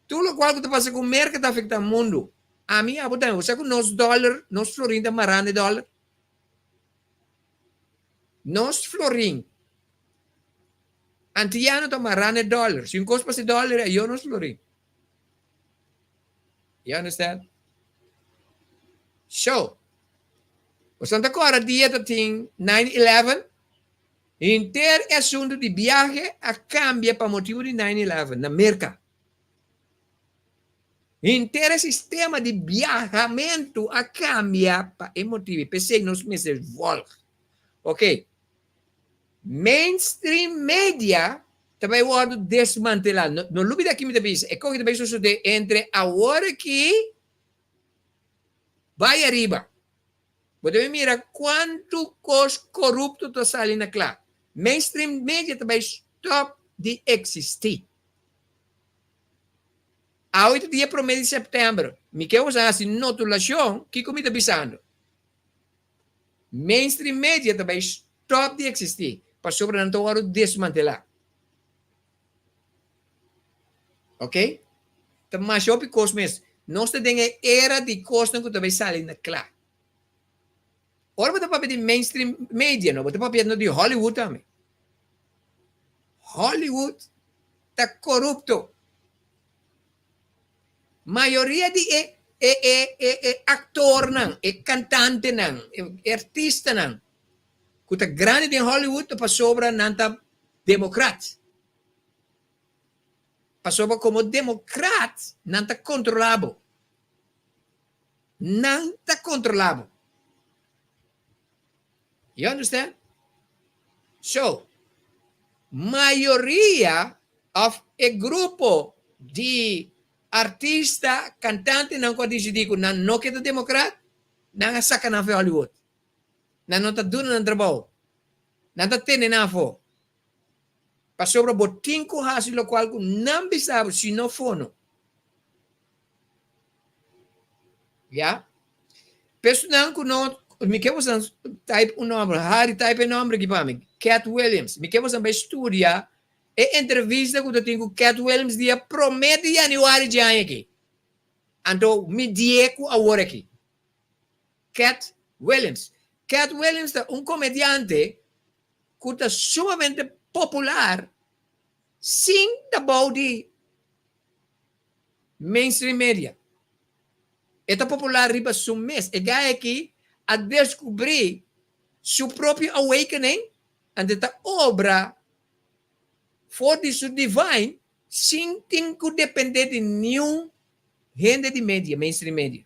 tur lokual ku ta pasa ku Merka ta afektá mundu. Ami i abo tambe. Bo sa ku nos dòler, nos florin ta mará na e dòler? Nos florin antiano ta mará na e dòler. Si un kos pasa e dòler, ayo nos florin. You understand? So, boso ta kòrda dia ta tin 9/11? Henter e asuntu di biahe a kambia pa motibu di 9/11 na Merka. Henter e sistema di biahamentu a kambia pa e motibu. P'esei nos mester vòlg. Ok. Mainstream media ta bai wòrdu desmantelá. No, no lubidá ki mi ta bisa. E koki ta bai sosodé entre awor aki bai ariba. Bo debe mira kuantu kos korupto ta sali na kla. Mainstream media ta bai stòp di eksistí. Awe ta dia promé di sèptèmber. Mi ke boso hasi notulashon kiko mi ta bisando. Mainstream media ta bai stop di existi pasobra nan ta wòrdu desmantelá. Ok? Ta masha hopi kos mes. Nos ta den e era di kosnan ku ta bai sali na kla. Ora bo ta papia di mainstream media no, bo ta papia di Hollywood tambe. Hollywood ta korupto. Mayoria di e e e e e aktornan, e kantantenan, e artistanan ku ta grandi den Hollywood ta pasobra nan ta demokrat. Pasobra komo demokrat nan ta kontrolá bo. Nan ta kontrolá bo. You understand? So, mayoria of e grupo di. Artista, kantantenan ku a disidí ku nan no ke ta demokrat, nan a saka nan for Hollywood. Nan no ta duna nan trabou. Nan ta tene nan afó. Pasobra bo tin ku hasi lokual ku nan bisa bo, si no fono. Ya. Personan ku no, mi ke bosan type un nomber, Harry type e nomber aki pa mi, Cat Williams. Mi ke bosan bai studia e entrevista ku ta tin ku Cat Williams dia promé di yanüari dje aña aki. Anto mi die ku awor aki. Cat Williams. Cat Williams ta un komediante ku ta sumamente popular sin ta bou di mainstream media. E ta popular riba su mes. E guy aki a descubri su propio awakening anto e ta obra for di su divine sin tin cu depende di niun hende di media, mainstream media.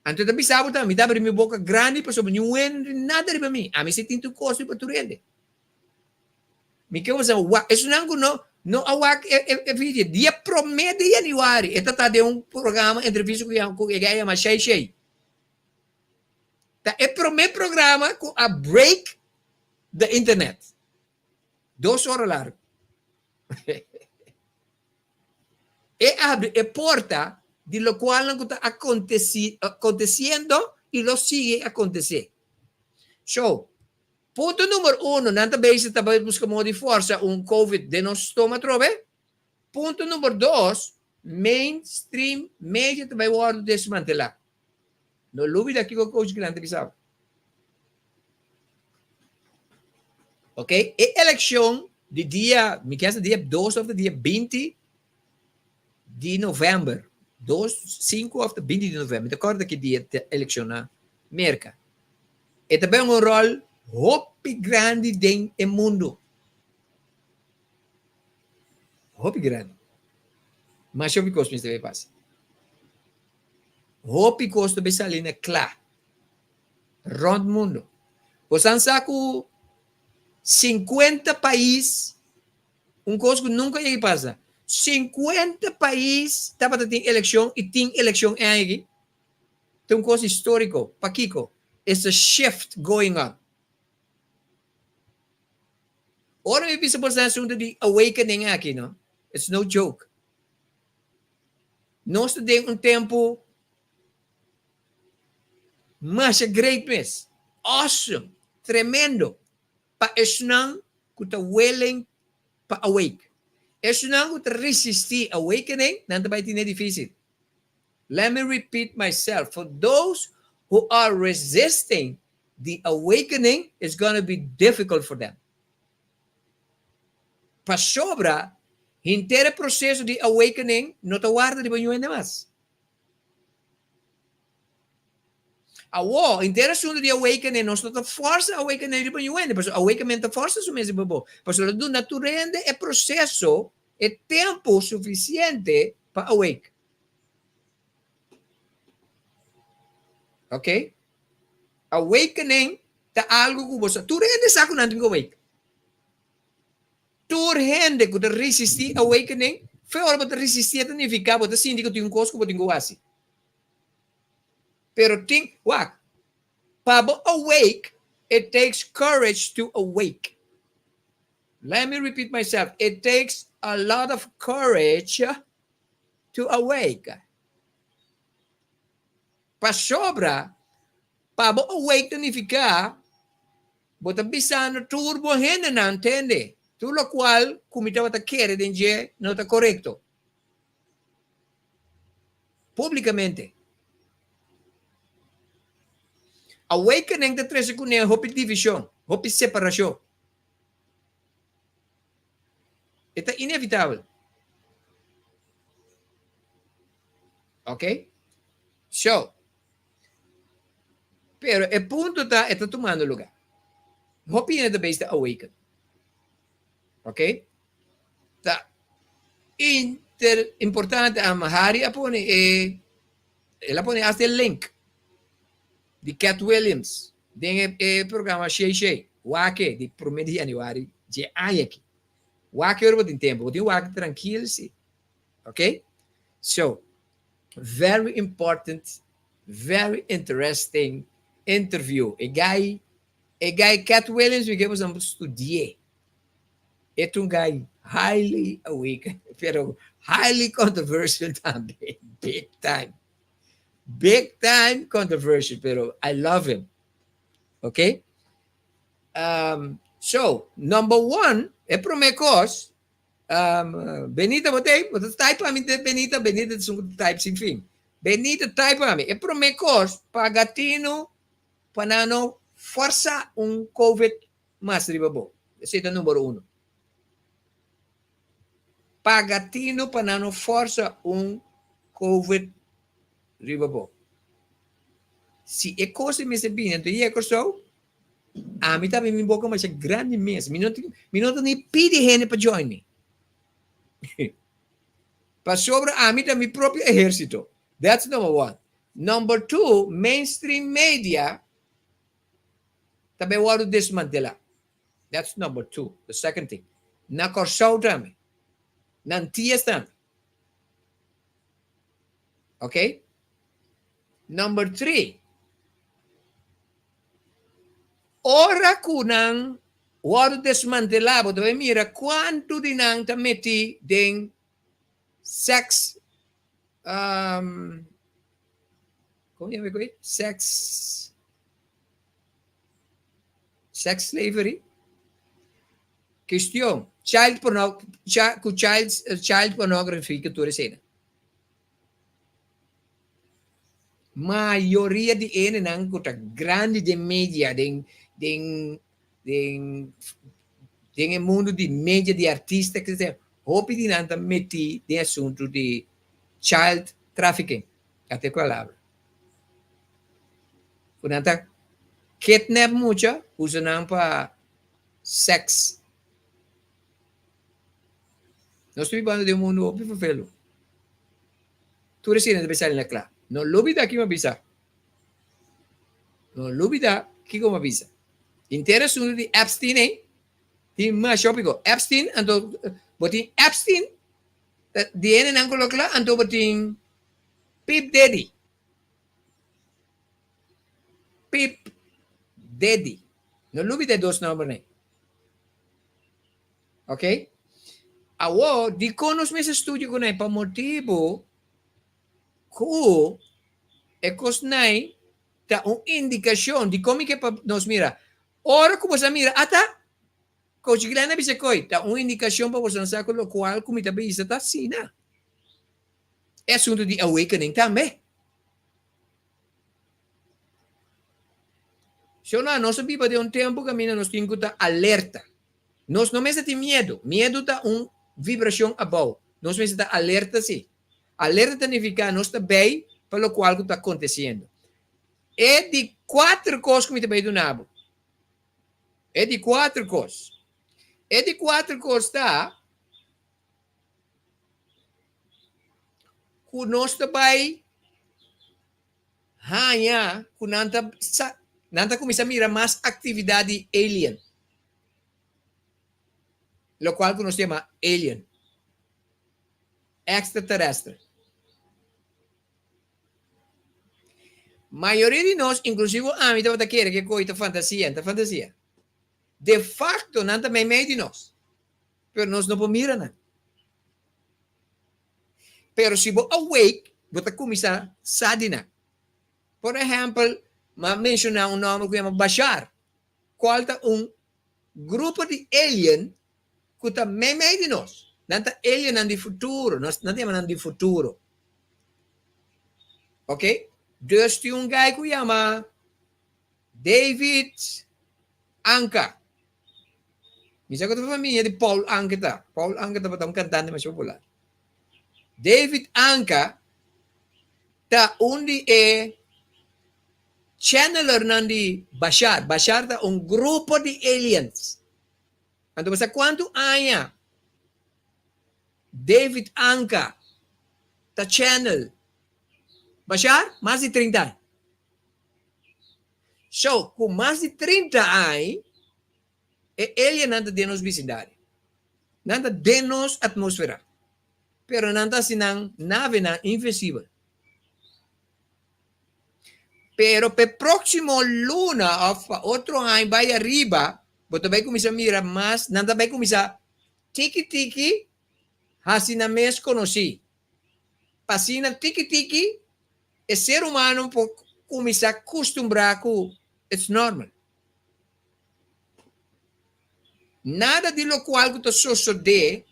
Anto e ta bisa bo tambe, mi ta abri mi boca grandi pasobra niun hende no tin nada riba mi. Ami si tin tur cos riba tur hende. Mi ke usa wak, esunnan ku no no a wak e e e video, dia promé di yanüari e ta ta den un programa entrevista ku ku e yama Shei Shei. Ta e promé programa ku a break the internet. Dos ora largu. E abri e porta di lokualnan ku ta akontesi akontesiendo i lo sigui akontesé. So, Punto number uno, nan ta bezig ta bai buska modo di forsa un covid den nos stoma atrobe. Punto number dos, mainstream media ta bai wordo desmantela. No lubida kiko Coach Glenn ta bisa bo. Ok, e elekshon di dia, mi kier sa dia dos of dia binti di november, dos, sinku of binti di november, mi ta korda ki dia ta elekshon na Merka. E ta bay un rol hopi grandi den e mundo. Hopi grandi. Masha hopi kos mester bay pasa. Hopi kos ta bay sali na kla rond mundo. Bosan sa ku 50 pais, un kos ku nunka yega pasa, 50 pais tabata tin elekshon i tin elekshon e aña aki. Ta un kos históriko. Pakiko? It's a shift going on. Ora mi bisa boso den asuntu di awakening aki, no? It's no joke. Nos ta den un tempu masha great mes. Awesome. Tremendo. Pa esnan ku ta willing pa awake. Esnan ku ta resistí awakening, nan ta bai tine difísil. Let me repeat myself, for those who are resisting the awakening, it's gonna be difficult for them. Pasobra henter e proceso di awakening no ta warda riba ñu hende mas. Awor, henter asunto di awakening nos no ta forsa awakening riba ñu hende, pasobra awakening ta forsa su mes riba bo. Pasobra lo duna tur hende e proceso, e tempo suficiente pa awake. Ok? Awakening ta algo ku bo sa. Tur hende sa ku nan tin ku awake. Tur hende ku ta resistí awakening, fe ora bo ta resistí e ta nifiká bo ta sinti ku tin un kos ku bo tin ku hasi. Pero tin, wak, pa bo awake, it takes courage to awake. Let me repeat myself, it takes a lot of courage to awake. Pasobra, pa bo awake ta nifiká bo ta bisando tur bo hendenan, tende, tur lokual ku mi tabata kere den dje no ta korekto. Públikamente. Awakening ta trese kuné hopi divishon, hopi separashon. E ta inevitabel. Ok? So, pero e punto ta, e ta tumando lugar. Hopi hende ta bezig ta awaken. Ok? Ta inter, importante, am Harry a pone e, el a pone hasta e link di Cat Williams den e, e programa Shay Shay. Wak di prome di januari dje aña aki. Wak ora bo tin tempo, bo tin wak trankil si. Ok? So, very important, very interesting interview. E guy, e guy Cat Williams, mi ke boso studi'é. E ta un guy highly awakened, pero highly controversial tambe. Big time. Big time controversial, pero I love him. Ok? So, number one, e promé kos, Benita, bo ta, bo type pa mi, Benita, Benita ta type sin fin. Benita, type pa mi. E promé kos, paga tinu pa nan no forsa un COVID mas riba bo. Esei ta number uno. Paga tinu pa nan no forsa un COVID riba bo. Si e kos mester bini, anto yega Kòrsou, ami tambe mi boka masha grandi mes. Mi no tin, mi no ta ni pidi hende pa join mi. Pasobra ami ta mi propio ehérsito. That's number one. Number two, mainstream media ta bai wòrdu desmantelá. That's number two, the second thing. Na Kòrsou tambe. Na Antias tambe. Ok? Number three. Ora ku nan wòrdu desmantelá, bo ta bai mira kuantu di nan ta metí den sex, kon yama e koi? Sex, sex slavery? Kestion, child porno, ku child, child pornography ku tur esei nan. Mayoria di hendenan ku ta grandi den media, den den den den e mundu di media, di artista, etcetera, hopi di nan ta metí den asuntu di child trafficking, ata e palabra. Ku nan ta kidnap mucha, usa nan pa sex. Nos ta bibando den un mundu hopi fervelu. Tur esei ta sali na kla. No lubida kiko mi a bisa. No lubida kiko mi a bisa. Henter asuntu di Epstein ei, tin masha hopi ko. Epstein, anto bo tin Epstein, di hendenan ku lo kla, anto bo tin Pip Daddy. Pip Daddy. No lubida e dos nòmbernan ei. Ok? Awor, dikon nos mester studia ku nan? Pa motibu ku e kosnan ta un indikashon. Dikon mi ke pa nos mira? Ora ku boso a mira, ata, Coach Glenn a bisa koi, ta un indikashon pa boso sa ku lokual ku mi ta bisa ta asina. E asuntu di awakening tambe. Shona, nos a biba den un tempu kaminda nos tin ku ta alerta. Nos no mester tin miedu. Miedu ta un vibrashon abou. Nos mester ta alerta sí. Alerta ta nifiká nos ta bei pa lokual ku ta akontesiendo. E di kuater kos ku mi ta bai duna bo. E di kuater kos. E di kuater kos ta ku nos ta bai haña ku nan ta sa nan ta kuminsá mira mas aktividat di alien, lokual ku nos ta yama alien, ekstraterestre. Mayoria di nos, inklusivo ami, tabata kere ku e koi ta fantasia, ta fantasia. De fakto nan ta meimei di nos, pero nos no por mira nan. Pero si bo awake, bo ta kuminsá sa di nan. Por ehèmpel, m'a menshoná un nòmber ku yama Bashar, kual ta un grupo di alien ku ta meimei di nos. Nan ta aliennan di futuro, nos nan ta yama nan di futuro. Ok, dus tin un guy ku yama David Anka. Mi sa ku ta famia di Paul Anka ta. Paul Anka tabata un kantante masha popular. David Anka ta un di e channelernan di Bashar. Bashar ta un grupo di aliens. Anto bo sa kuantu aña David Anka ta channel Bashar? Mas di 30 aña. So, ku mas di 30 aña, e aliennan ta den nos bisindario. Nan ta den nos atmósfera. Pero nan ta hasi nan navenan invisibel. Pero p'e próksimo luna òf pa otro aña bai ariba, bo ta bai kuminsá mira mas, nan ta bai kuminsá tiki tiki hasi nan mes konosí. Pa asina tiki tiki e ser humano por kuminsá kustumbrá ku it's normal. Nada di lokual ku ta sosodé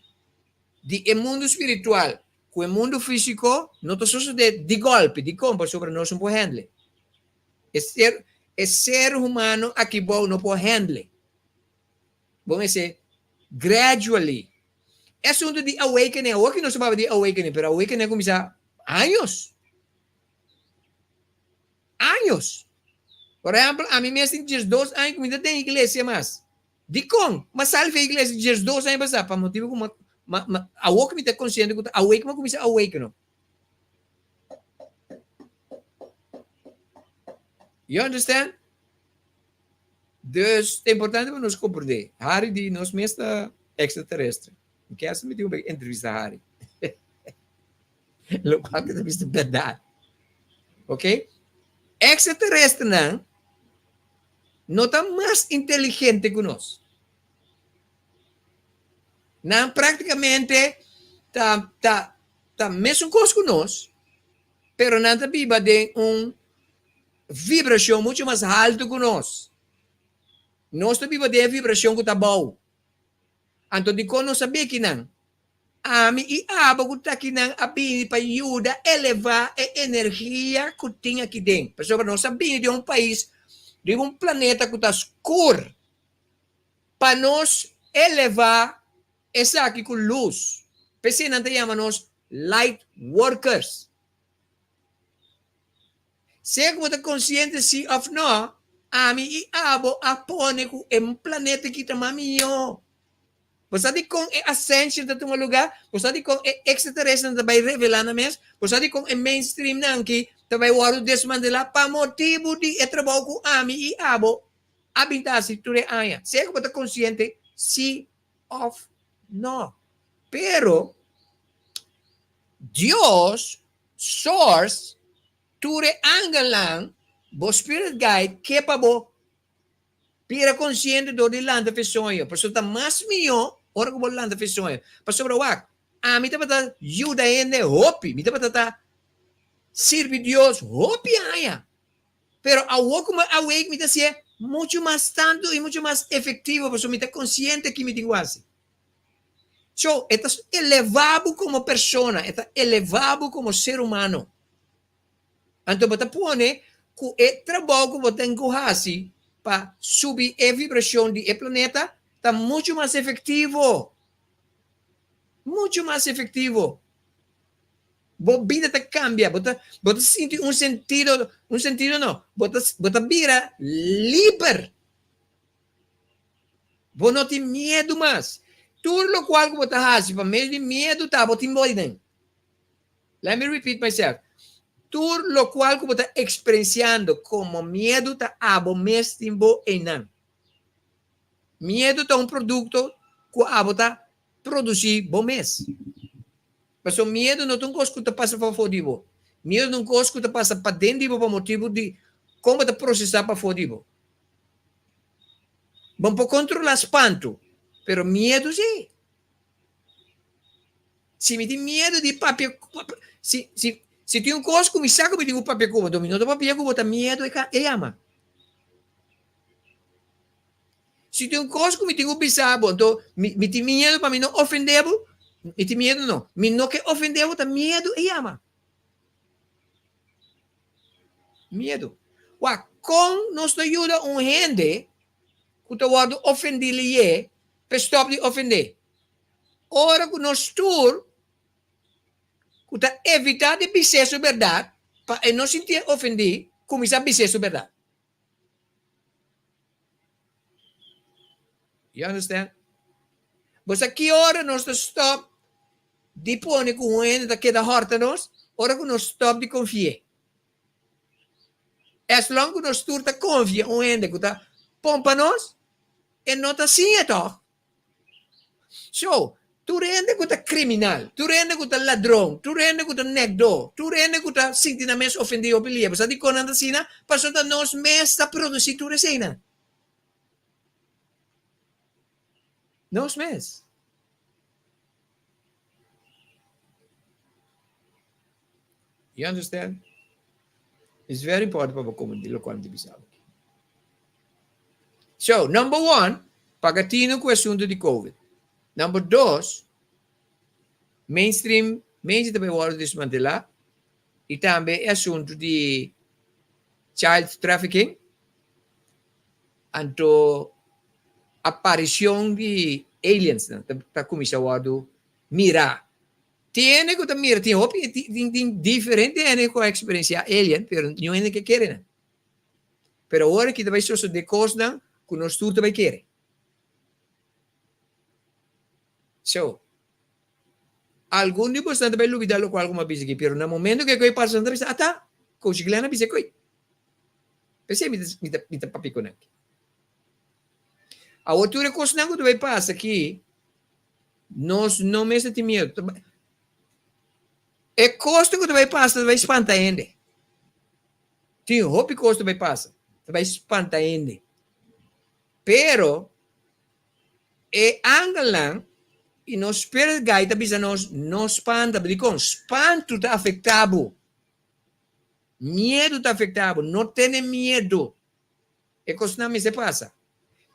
di e mundu spiritual ku e mundu físiko no ta sosodé di gòlpi. Dikon? Pasobra nos no por hèndle. E ser, e ser humano aki bou no por hèndle. Bo mester gradually. E asuntu di awakening, awor ki nos ta papia di awakening, pero awakening a kuminsá años. Años. Por ehèmpel, ami mes tin diesdos aña ku mi ta den iglesia mas. Dikon? M'a sali for e iglesia diesdos aña pasá pa motibu ku m'a, m'a, m'a, awor ku mi ta konsiente ku ta awake, m'a kuminsá awake no. You understand? Dus ta importante pa nos komprendé. Harry di nos mes ta extraterrestre. Mi ke hasta mi tin ku bai entrevista Harry. Lokual ku ta bisa bèrdat. Ok? Extraterrestrenan no ta mas inteligente ku nos. Nan práktikamente ta ta ta mesun kos ku nos, pero nan ta biba den un vibrashon muchu mas haltu ku nos. Nos ta biba den e vibrashon ku ta abou. Anto dikon nos a beki nan? Ami i abo ku ta akinan a bini pa yuda elevá e energia ku tin aki den. Pasobra nos a bini di un pais, riba un planeta ku ta skur, pa nos elevá esaki ku lus. P'esei nan ta yama nos light workers. Sea ku bo ta konsiente si òf nò, ami i abo a pone ku e planeta aki ta mas mihó. Bo sa dikon e ascension ta tuma lugá? Bo sa dikon e extraterestrenan ta bai revelá nan mes? Bo sa dikon e mainstreamnan aki ta bai wòrdu desmantelá? Pa motibu di e trabou ku ami i abo a bin ta hasi tur e aña. Sea ku bo ta konsiente si òf nò. Pero Dios, Source, tur e angelnan, bo spirit guide ke pa bo Bira konsiente dor di lanta fe soño, pasobra ta mas mihó ora ku bo lanta fe soño. Pasobra wak, ami tabata yuda hende hopi, mi tabata ta sirbi Dios hopi aña. Pero awor ku mi awake mi ta hasié muchu mas tantu i muchu mas efektivo pasobra mi ta konsiente ki mi tin ku hasi. So, e ta elevá bo komo persona, e ta elevá bo komo ser humano. Anto bo ta pone ku e trabou ku bo ten ku hasi pa subi e vibrashon di e planeta ta muchu mas efektivo. Muchu mas efektivo. Bo bida ta kambia, bo ta bo ta sinti un sentido, un sentido no, bo ta bo ta bira liber. Bo no tin miedu mas. Tur lokual ku bo ta hasi pa medio di miedu ta bo tin bo aden. Let me repeat myself. Tur locual cu bo ta experienciando como miedu ta abo mes tin bo einan. Miedu ta un producto cu abo ta produci bo mes. Pasobra miedu no ta un cos cu ta pasa pafó di bo. Miedu ta un cos cu ta pasa paden di bo pa motibu di con bo ta procesa pafó di bo. Bo no por controla spantu, pero miedu si. Si mi tin miedu di papia si si si tin un kos ku mi sa ku mi tin ku papia ku bo, anto mi no ta papia ku bo, ta miedu e ka e yama. Si tin un kos ku mi tin ku bisa bo, anto mi mi tin miedu pa mi no ofendé bo, mi tin miedu no, mi no ke ofendé bo, ta miedu e yama. Miedu. Wak, kon nos ta yuda un hende ku ta wòrdu ofendí lié pa e stòp di ofendé? Ora ku nos tur ku ta evitá di bis'é su bèrdat pa e no sintié ofendí, kuminsá bis'é su bèrdat. You understand? Bo sa ki ora nos ta stòp di pone ku un hende ta keda hòrta nos? Ora ku nos stòp di konfi'é. As long ku nos tur ta konfia un hende ku ta pompa nos, e no ta siña tòg. So, Tur hende ku ta kriminal, tur hende ku ta ladron, tur hende ku ta nèkdó, tur hende ku ta sinti nan mes ofendí hopi lia, bo sa dikon nan ta asina? Pasobra ta nos mes ta produsí tur eseinan. Nos mes. You understand? It's very important pa bo komprendé lokual mi ta bisa bo aki. So, number one, paga tinu ku asuntu di covid. Number dos, mainstream media ta bai wòrdu dismantelá i tambe e asuntu di child trafficking, anto aparishon di aliensnan ta kuminsá wòrdu mirá. Tin hende ku ta mira, tin hopi, tin diferente hende ku a eksperensiá alien, pero niun hende ke kere nan. Pero awor aki ta bai sosodé kosnan ku nos tur ta bai kere. So, algun di bosnan ta bai lubidá lokual ku mi a bisa aki, pero na momento ku e koi pasa nan ta bisa, Ata, Coach Glenn a bisa e koi. P'esei mi ta, mi ta, mi ta papia ku nan aki. Awor tur e kosnan ku ta bai pasa aki, nos no mester tin miedu. E kosnan ku ta bai pasa ta bai spanta hende. Tin hopi kos ta bai pasa, ta bai spanta hende. Pero e angelnan i nos spirit guide ta bisa nos, no spanta. Dikon? Spantu ta afektá bo. Miedu ta afektá bo. No tene miedu. E kosnan mester pasa.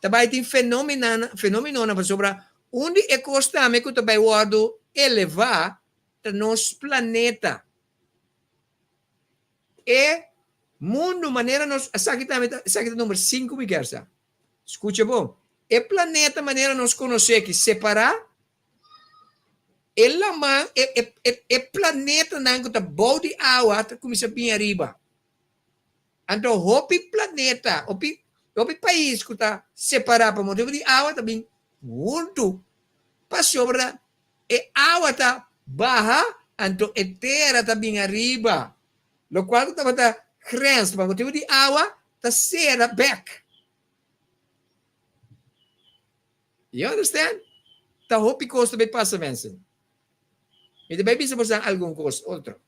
Ta bai tin fenomenonan pasobra un di e kos tambe ku ta bai wòrdu elevá ta nos planeta. E mundu manera nos, esaki tambe ta, esaki ta number sinku mi kier sa. Skucha bon. E planeta manera nos konosé aki separá, e laman, e, e, e, e planetanan ku ta bou di awa ta kuminsá bin ariba. Anto hopi planeta, hopi, hopi pais ku ta separá pa motibu di awa ta bin huntu pasobra E awa ta baha, anto e tera ta bin ariba. Lokual ku tabata grens pa motibu di awa ta sera bek. You understand? Ta hopi kos ta bai pasa mensen. Mi ta bai bisa bosan algun kos otro.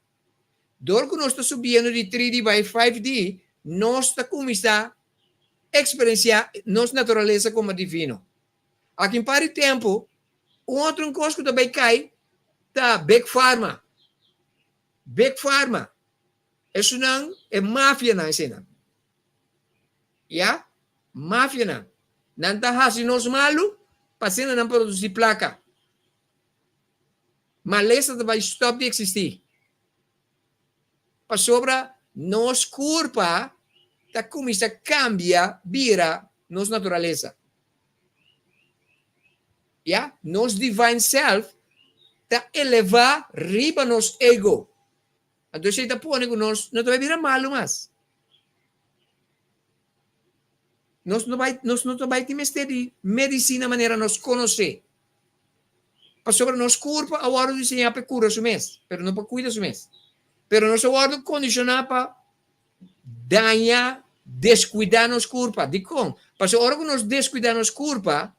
Dor ku nos ta subiendo di 3D bai 5D, nos ta kuminsá eksperensiá nos naturalesa komo divino. Aki un par di tempu, un otro kos ku ta bai kai ta Big Pharma. Big Pharma. Esunnan e mafianan eseinan. Ya, mafianan. Nan ta hasi nos malu pa asina nan produsí plaka. Malesa ta bai stòp di eksistí. Pasobra nos kurpa ta kuminsá kambia bira nos naturalesa. Ya, nos divine self ta elevá riba nos ego. Anto esei ta pone ku nos no ta bai bira malu mas. Nos no bai, nos no ta bai tin mester di medisina manera nos konosé. Pasobra nos kurpa a wòrdu diseñá pa e kura su mes, pero no pa kuida su mes. Pero nos a wòrdu kondishoná pa daña, deskuidá nos kurpa. Dikon? Pasobra ora ku nos deskuidá nos kurpa,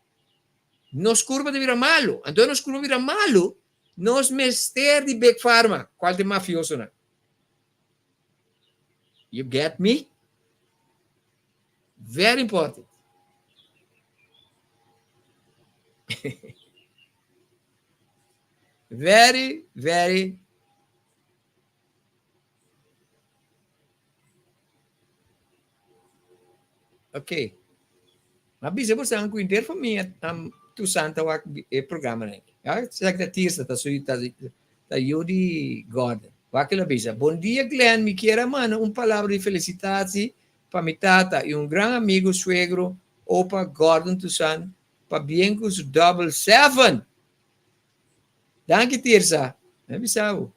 nos kurpa ta bira malu. Anto nos kurpa bira malu, nos mester di Big Pharma, kual ta e mafiosonan. You get me? Very important. Very, very Ok. Ma bisa bosan ku inter famia am tu santa wak e programa nan. Ja, sa ta Tirsa ta su ta ta yu di Gordon. Wak el a bisa, Bon dia Glenn, mi kier a manda un palabra di felicitatie pa mi tata y un gran amigo suegro opa Gordon Toussaint pa bien cu su double seven. Danki Tirsa. Mi a bisa bo.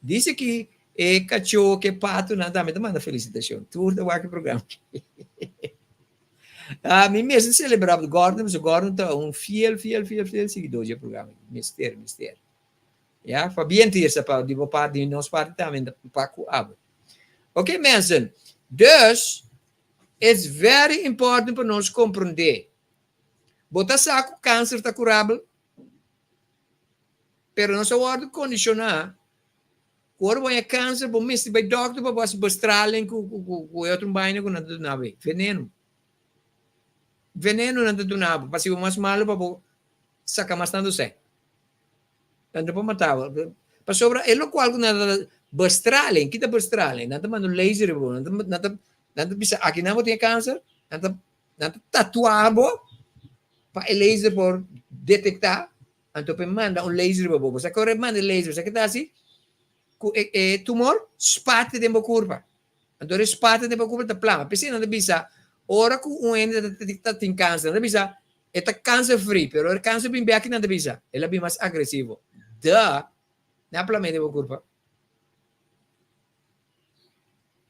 Dice ki e cachó ke patonan tambe ta manda felicitacion. Tur ta wak e programa. Ah, mi mester celebra Gordon, pasobra Gordon ta un fiel, fiel, fiel, fiel seguidor di e programa. Mester, mester. Ya, pabien Tirsa pa di bo parti, di nos parti tambe pa ku abo. Ok mensen, dus it's very important pa nos comprende. Bo ta sa ku cancer ta curabel? Pero nos a wòrdu kondishoná ku ora bo haña kanser bo mester bai dòkter pa bo hasi bestraling ku ku e otro baina ku nan ta duna bo ei, veneno. Veneno nan ta duna bo pa hasi bo mas malu pa bo saka mas tantu sèn. Nan ta por mata bo. Pasobra e lokual ku nan ta bestraling, kita bestraling? Nan ta manda un laser riba bo, nan ta nan ta nan ta bisa aki nan bo tin e kanser, nan ta nan ta tatua bo pa e laser por detektá Anto p'e manda un laser riba bo. Bo sa ke ora e manda e laser, bo sa ke ta hasi? Ku e e tumor spate den bo kurpa. Anto ora e spate den bo kurpa ta plama. P'esei nan ta bisa ora ku un hende ta ta tin kanser, nan ta bisa e ta kanser free, pero ora e kanser bin bèk nan ta bisa el a bin mas agresivo. Duh! Nan a plam'é den bo kurpa.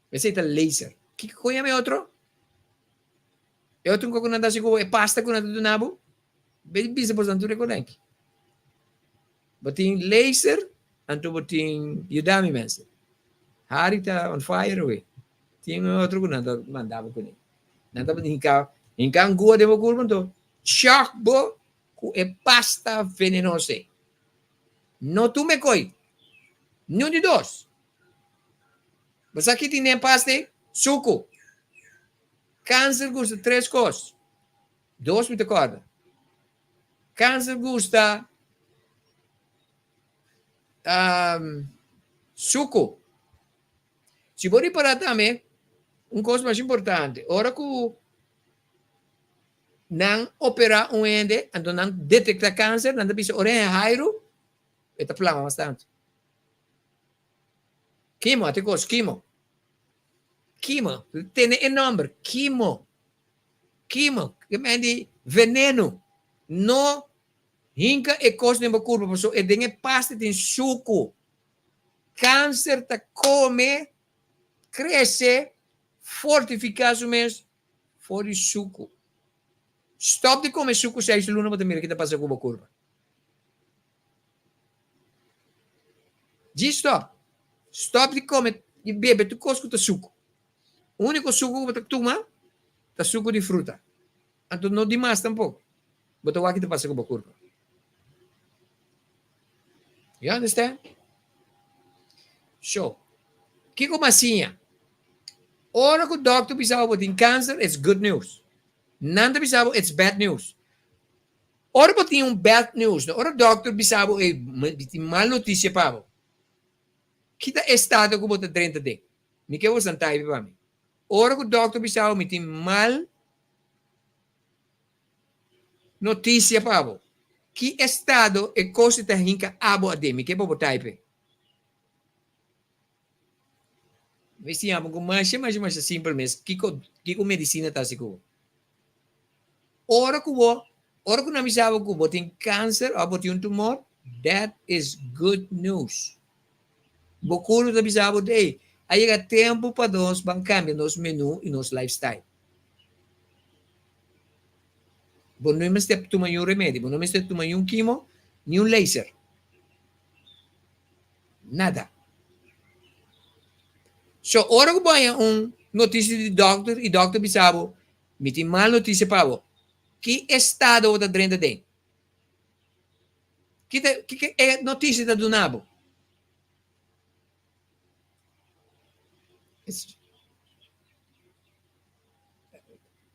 Esei ta laser. Kiko ku yama e otro? E otro ku nan ta hasi ku bo, e pasta ku nan ta duna bo? Bay bisa boso tur e kolenki. Bo tin laser, anto bo tin yuda mi mensen. Harry ta on fire awe. Tin un otro ku nan ta manda bo kuné. Nan ta hinka hinka angua den bo kurpa anto shock bo ku e pasta venenoso ei. No tuma e koi. Niun di dos. Bo sa ki tin den e pasta ei? Suku. Kanser gusta tres kos. Dos mi ta kòrda. Kanser gusta suku. Si bo ripará tambe, un kos mas importante, ora ku nan operá un hende, anto nan detektá kanser, nan ta bisa ora e hairu, e ta plama mas tantu. Kimo, ate kos, kimo. Kimo, tene e nòmber, kimo. Kimo, ke men di veneno. No hinka e kos den bo kurpa pasobra e den e pasta tin suku. Kanser ta kome, krese, fortifiká su mes for di suku. Stòp di kome suku seis luna bo ta mira ki ta pasa ku bo kurpa. Djis stòp. Stòp di kome i bebe tur kos ku ta suku. Úniko suku ku bo ta tuma ta suku di fruta. Anto no dimas tampoko. Bo ta wak ki ta pasa ku bo kurpa. You understand? So, kiko mas siña? Ora ku dòkter bisa bo bo tin kanser, it's good news. Nan ta bisa bo it's bad news. Ora bo tin un bad news, ora dòkter bisa bo, ey, mi tin mal notisia pa bo. Ki ta estado ku bo ta drenta den? Mi ke bosan taipi pa mi. Ora ku dòkter bisa bo mi tin mal notisia pa bo. Ki estado e kos ta hinka abo aden? Mi ke pa bo taipi. Mi siña bo ku masha masha masha simpel mes kiko kiko medisina ta hasi ku bo. Ora ku bo ora ku nan bisa bo ku bo tin kanser òf bo tin un tumor, that is good news. Bo kuru ta bisa bo, Ey, a yega tempu pa nos ban kambia nos menú i nos lifestyle. Bo no mester tuma niun remedi, bo no mester tuma niun kimo, niun laser. Nada. So, ora ku bo haña un notisia di dòkter i dòkter bisa bo, Mi tin mal notisia pa bo, ki estado bo ta drenta den? Ki ta, ki e notisia ta duna bo?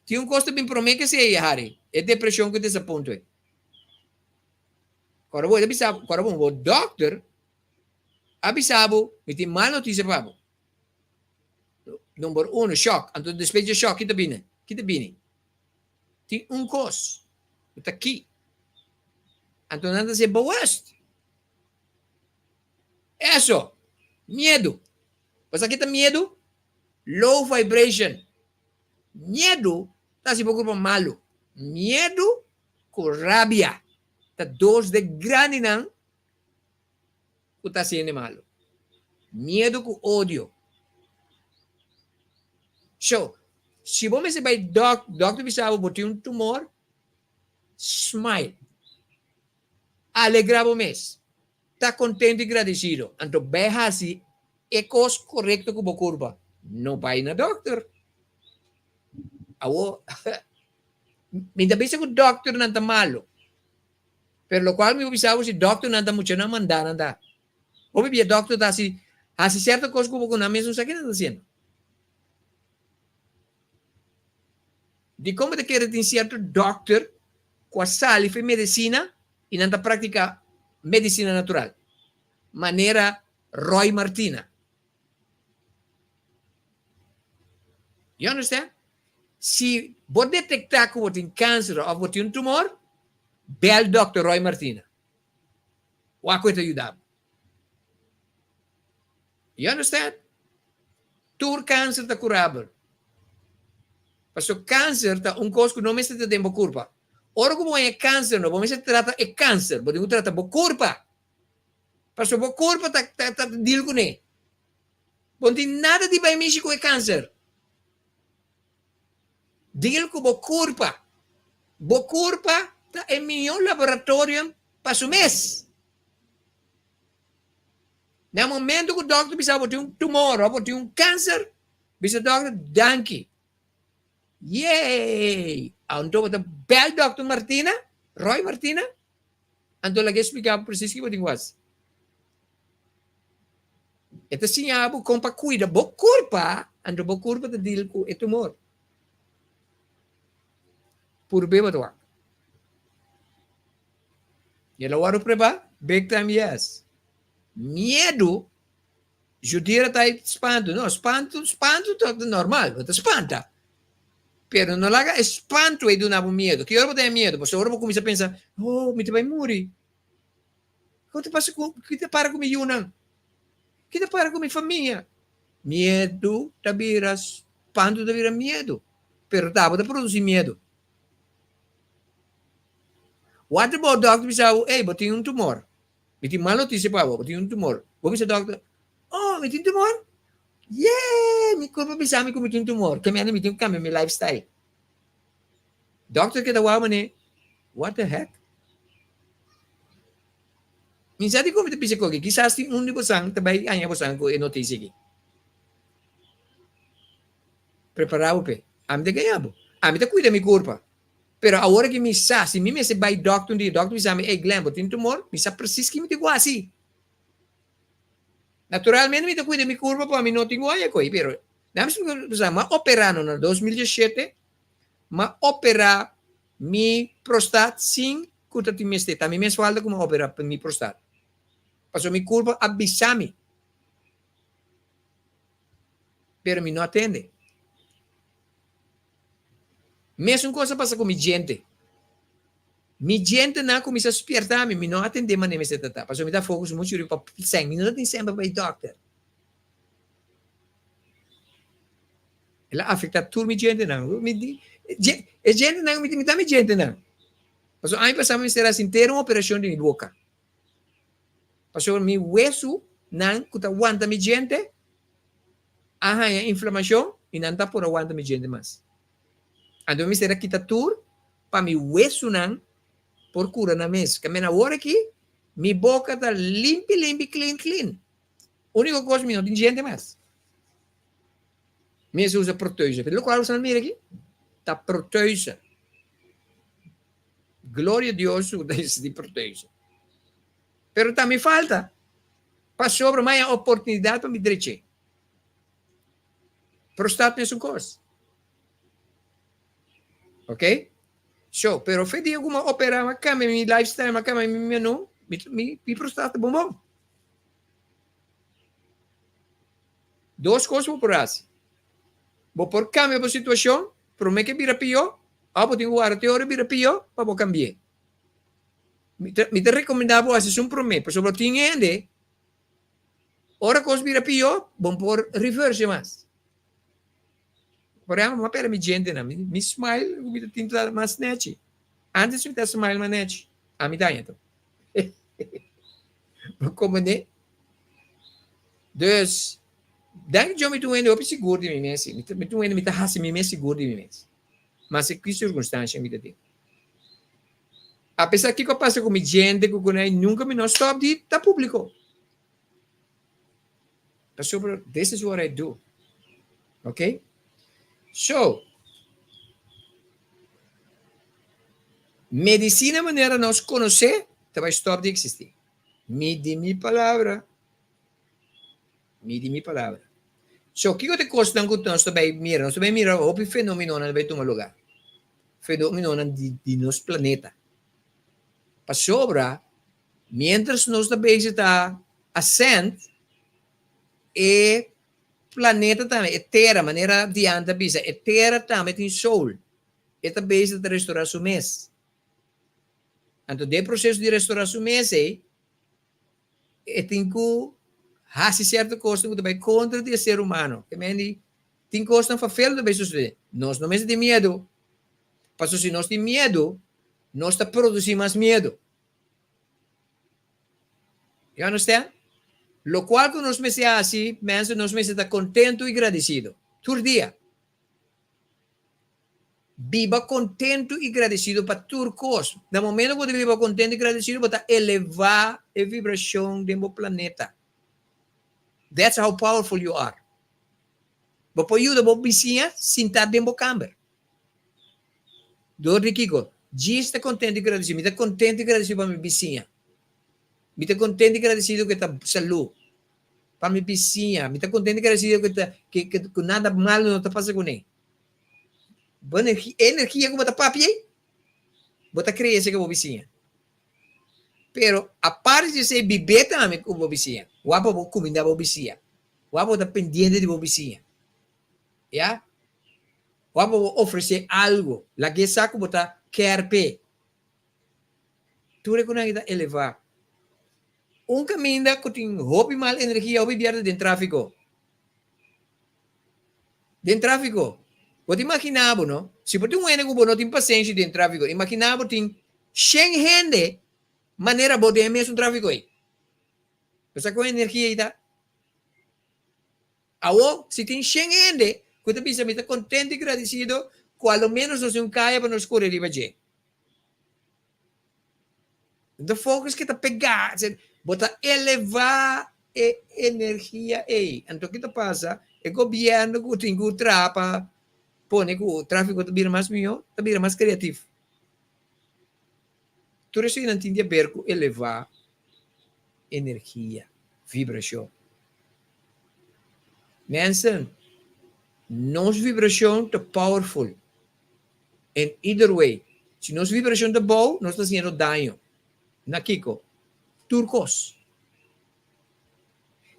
Tin un kos ta bin promé ke esei, Harry, e depreshon ku desapunto ei. Kòrda bo, e ta bisa bo, kòrda bo, bo dòkter a bisa bo, mi tin mal notisia pa bo. Number uno, shòk. Anto despues di e shòk, ki ta bini? Ki ta bini? Tin un kos ku ta ki. Anto nan ta ser bewust. Eso, miedu. Bo sa ki ta miedu? Low vibration. Miedu ta hasi bo kurpa malu. Miedu ku rabia ta dos de grandinan ku ta hasi hende malu. Miedu ku odio. So, si bo mester bai dòk, dòkter bisa bo bo tin un tumor, smile. Alegrá bo mes. Ta kontentu i gradesido. Anto bai hasi e kos korekto ku bo kurpa. No bai na dòkter. Awor, mi ta bisa ku dòkternan ta malu. Pero lokual mi por bisa bo si dòkternan ta muchanan mandá nan ta. Hopi bia dòkter ta hasi hasi sierto kos ku bo ku nan mes no sa ke nan ta hasiendo. Dikon bo ta kere tin sierto dòkter ku a sali for medisina i nan ta praktiká medisina natural? Manera Roy Martina. You understand? Si bo detektá ku bo tin kanser òf bo tin un tumor, bèl Dòkter Roy Martina. Wak ku e ta yuda bo. You understand? Tur kanser ta kurabel. Pasobra kanser ta un kos ku no mester ta den bo kurpa. Ora ku bo haña kanser no bo mester trata e kanser, bo tin ku trata bo kurpa. Pasobra bo kurpa ta ta ta deal kuné. Bo no tin nada di bai mishi ku e kanser. Deal ku bo kurpa. Bo kurpa ta e mihó laboratorium pa su mes. Na momento ku dòkter bisa bo tin un tumor òf bo tin un kanser, bisa dòkter danki. Yey! Anto bo ta bèl dòkter Martina, Roy Martina, Anto laga e splika bo presis ki bo tin ku hasi. E ta siña bo kon pa kuida bo kurpa, anto bo kurpa ta deal ku e tumor. Purb'é bo ta wak. E lo wòrdu pruebá? Big time yes. Miedu, Judira ta spantu. No, spantu, spantu ta normal, bo ta spanta. Pero no laga e spantu ei duna bo miedu. Ki ora bo ta miedu? Pasobra ora bo kuminsá pensa, Oh, mi ta bai muri. Kiko ta pasa ku, ki ta para ku mi yunan? Ki ta para ku mi famia? Miedu ta bira, spantu ta bira miedu. Pero ta bo ta produsí miedu. What about dòkter bisa bo, Ey, bo tin un tumor. Mi tin mal notisia pa bo, bo tin un tumor. Bo bisa dòkter, Oh, mi tin tumor? Yee! Mi kurpa bisa mi ku mi tin tumor. Ke mende mi tin ku kambia mi lifestyle. Dòkter keda wou manera, What the heck? Mi sa dikon mi ta bisa koki. Kisas tin un di bosan ta bai haña bosan ku e notisia aki. Prepará bo p'e. Ami ta gaña bo. Ami ta kuida mi kurpa. Pero awor ki mi sa, si mi mester bai dòkter un dia, dòkter bisa mi, Ey Glenn, bo tin tumor? Mi sa presis ki mi tin ku hasi. Naturalmente mi ta kuida mi kurpa pa mi no tin ku haña ko'i, pero nan bisa mi a operá no na 2017, m'a operá mi prostat sin ku ta tin mester. Ta mi mes falta ku m'a operá mi prostat. Pasobra mi kurpa a bisa mi. Pero mi no a tende. Mesun kos a pasa ku mi djente. Mi djentenan a kuminsá spierta mi, mi no a atendé manera mester ta ta, pasobra mi ta focus muchu riba pa sèn, mi no ta tin sèn pa bai dòkter. El a afektá tur mi djentenan. Mi di, e djentenan, mi ta mi djentenan. Pasobra aña pasá mi mester hasi henter un operashon di mi boka. Pasobra mi wesunan ku ta wanta mi djente a haña inflamashon i nan ta por a wanta mi djente mas. Anto mi mester a kita tur pa mi wesunan por kura nan mes. Kamen awor aki mi boka ta limpi limpi klin klin. Uniko kos mi no tin djente mas. Mi mester usa proteuse. Pero lokual boso nan mira aki ta proteuse. Gloria Dios ku ta existi proteuse. Pero ta mi falta. Pasobra mi haña oportunidat pa mi dreché. Prostat mesun kos. Ok? So, pero fe dia ku mi a operá, mi a kambia mi lifestyle, mi a kambia mi menú, mi, mi, mi prostat ta bon bon. Dos kos bo por hasi. Bo por kambia bo situashon promé ke bira pió, òf bo tin ku warda te ora bira pió pa bo kambi'é. Mi ta, mi ta rekomendá bo hasi esun promé, pasobra tin hende, ora kos bira pió, bo no por reverse mas. Por ehèmpel, mi a pèrdè mi djentenan, mi, mi smile ku mi ta tin ta mas nèchi. Ántes mi ta smile mas nèchi, ami daña to. Bo komprendé? Dus, den yo mi ta un hende hopi sigur di mi mes, mi ta, mi ta un hende mi ta hasi mi mes sigur di mi mes. Maske ki sirkunstansha mi ta den. Apesar kiko a pasa ku mi djente ku kunai nunka mi no stòp di ta públiko. Pasobra this is what I do. Ok? So, medisina manera nos konosé. ta bai stòp di eksistí. Mi di mi palabra. Mi di mi palabra. So, kiko ta e kosnan ku nos ta bai mira? Nos ta bai mira hopi fenomenonan ta bai tuma lugá. Fenomenonan di di nos planeta. Pasobra, miéntras nos ta bezig ta ascend, e planeta tambe, e tera, manera Diane ta bisa, e tera tambe tin soul. E ta bezig ta restorá su mes. Anto den e proseso di restorá su mes ei, e tin ku hasi sierto kosnan ku ta bai kontra di e ser humano. Ke men di, tin kosnan fafel ta bai sosodé. Nos no mester tin miedu, pasobra si nos tin miedu, nos ta produsí mas miedu. You understand? Lokual ku nos mester hasi, mensen, nos mester ta kontentu i gradisido tur dia. Biba kontentu i gradisido pa tur kos. Na momento ku bo ta biba kontentu i gradisido, bo ta elevá e vibrashon den bo planeta. That's how powerful you are. Bo por yuda bo bisiña sintá den bo kamber. Dor di kiko? Djis ta kontentu i gradisido. Mi ta kontentu i gradisido pa mi bisiña. Mi ta kontentu i gradisido ku e ta salú. Pa mi bisiña. Mi ta kontentu i gradisido ku e ta, ku nada malu no ta pasa kuné. Bo energia, e energia ku bo ta papia ei, bo ta krea esei ku bo bisiña. Pero aparte di esei, bib'é tambe ku bo bisiña. Wak pa bo kuminda bo bisiña. Wak bo ta pendiente di bo bisiña. Ya? Wak pa bo ofresé algu. Lag'é sa ku bo ta kèr p'e. Tur e kunan ei ta elevá. Un kaminda ku tin hopi mal energia, hopi bièrda den tráfiko. Den tráfiko. Bo ta imaginá bo, no? Si bo tin un hende ku bo no tin pasenshi den tráfiko, imaginá bo tin shen hende manera bo den e mesun tráfiko ei. Bo sa kon energia ei ta? Awor, si tin shen hende ku ta bisa mi ta kontentu i gradisido ku a lo ménos nos tin un kaya pa nos kore riba dje. The focus ke ta pegá, bo ta elevá e energia ei. Anto ki ta pasa? E gobièrnu ku tin ku traha pa pone ku tráfiko ta bira mas mihó, ta bira mas kreativo. Tur eseinan tin di aber ku elevá energia, vibrashon. Mensen, nos vibrashon ta powerful. In either way, si nos vibracion ta bou, nos ta haciendo daño. Na kico? Tur cos.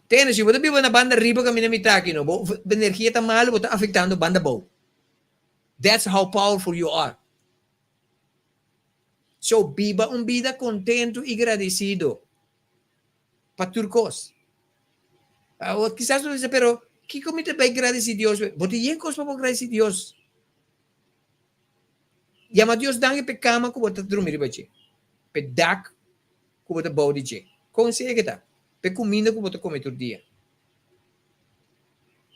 Tene, si bo ta biba na banda riba caminda mitad aki, no, bo energia ta malo, bo ta afectando banda bou. That's how powerful you are. So, biba un bida contento y gradecido pa tur cos. Awor, kisas bo ta bisa, pero kico mi ta bay gradici Dios? Bo tin yen cos pa bo gradici Dios. Yama Dios danki p'e kama ku bo ta drumi riba dje, p'e dak ku bo ta bou di dje. Kon sea ke ta, p'e kuminda ku bo ta kome tur dia.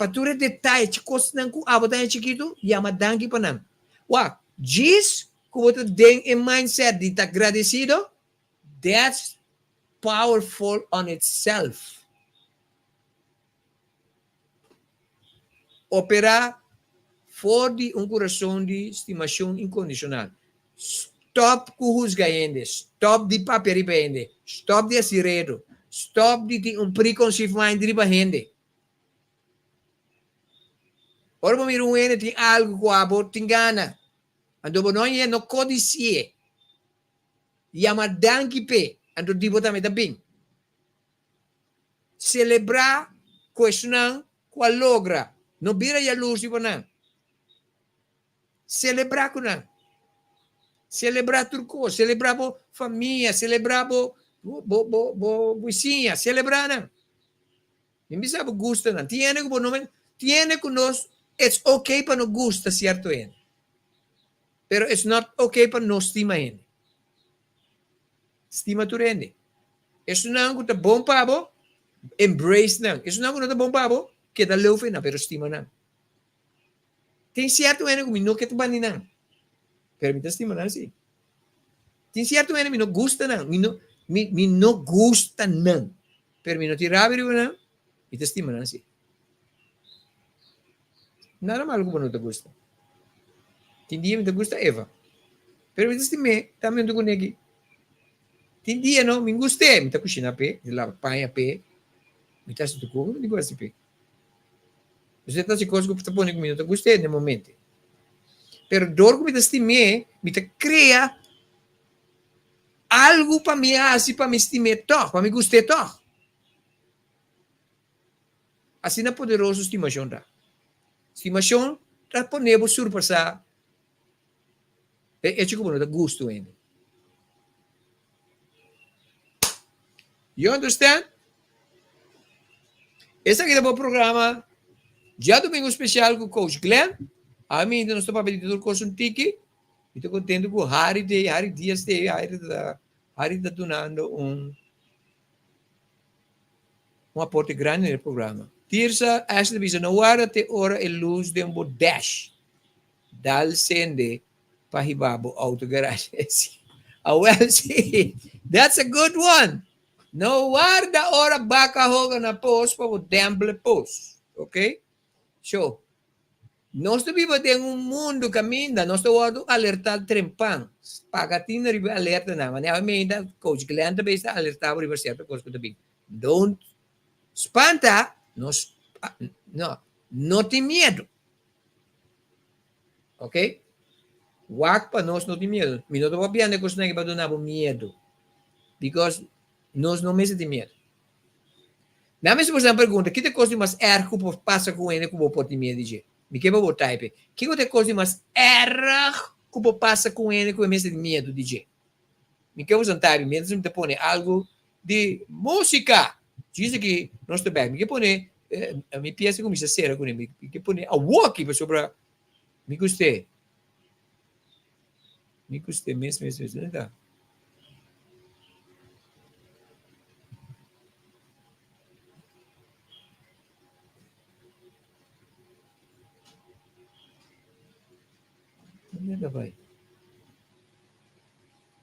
Pa tur e detaye, kosnan ku abo ta haña chikitu, yama danki pa nan. Wak, djis ku bo ta den e mindset di ta gradesido, that's powerful on itself. Operá for di un kurason di stimashon inkondishonal. Stòp ku husga hende, stòp di papia riba hende, stòp di hasi redu, stòp di tin un preconceived mind riba hende. Ora bo mira un hende tin algu ku abo tin gana, anto bo no hañ'é, no kodisi'é. Yama danki p'e, anto di bo tambe ta bin. Selebrá ku esnan ku a logra. No bira yalurs riba nan. Selebrá ku nan. Selebrá tur kos. Selebrá bo famia. Selebrá bo bo bo bo bisiña. Selebrá nan. Mi bisa bo gusta nan. Tin hende ku bo no tin hende ku nos it's okay pa no gusta sierto hende. Pero it's not okay pa no stima hende. Stima tur hende. Esunnan ku ta bon pa bo, embrace nan. Esunnan ku no ta bon pa bo, keda leu for nan, pero stima nan. Tin sierto hende ku mi no ke ta bani nan, pero mi ta stima nan si. Tin sierto hende mi no gusta nan, mi no, mi, mi no gusta nan, pero mi no tin rabia riba nan, mi ta stima nan si. Nada malo ku bo no ta gusta. Tin dia mi ta gusta Eva, pero mi ta stim'é tambe huntu ku Neki. Tin dia no, mi gust'é, mi ta kushina p'e, mi ta laba paña p'e, mi ta hasi tur kos ku mi tin ku hasi p'e. Esei ta hasi kos ku ta pone ku mi no ta gust'é na e momento. Pero dor ku mi ta stim'é, mi ta krea algu pa mi hasi pa mi stim'é tòg, pa mi gust'é tòg. Asina poderoso stimashon ta. Stimashon ta pone bo surpasá e echo ku bo no ta gusta un hende. You understand? Esaki ta bo programa Djadumingu Special ku Coach Glenn. Ami nos ta papia di tur kos un tiki. Mi ta contento ku Harry te, Harry Diaz te, Harry ta, Harry ta dunando un un aporte grandi den e programa. Tirsa Ashley ta bisa, No warda te ora e lus den bo dash dal sende pa hiba bo auto garage. Awel si, that's a good one. No warda ora baka hoga na pos pa bo demple pos. Ok? So, nos ta biba den un mundu kaminda nos ta wòrdu alertá trempan. Paga tin riba e alertanan. Manera awe meinta Coach Glenn ta bes ta alertá bo riba sierto kos ku ta bin. Don't spanta, no, no, no tin miedu. Ok? Wak pa nos no tin miedu. Mi no ta papiando e kosnan aki pa duna bo miedu. Because nos no mester tin miedu. Na mi esposa a pregunta, ki ta e kos di mas erg ku por pasa ku hende ku bo por tin miedu di dje? Mi ke pa bo type, kiko ta e kos di mas erg ku por pasa ku hende ku e mester tin miedu di dje? Mi ke boso type mientras mi ta pone algu di músika. Djis aki nos ta bek. Mi ke pone mi piesa ku mi sa sera kuné. Mi ke pone awoki pasobra mi gust'é. Mi gust'é mes mes mes. Dónde ta? Dónde ta bai?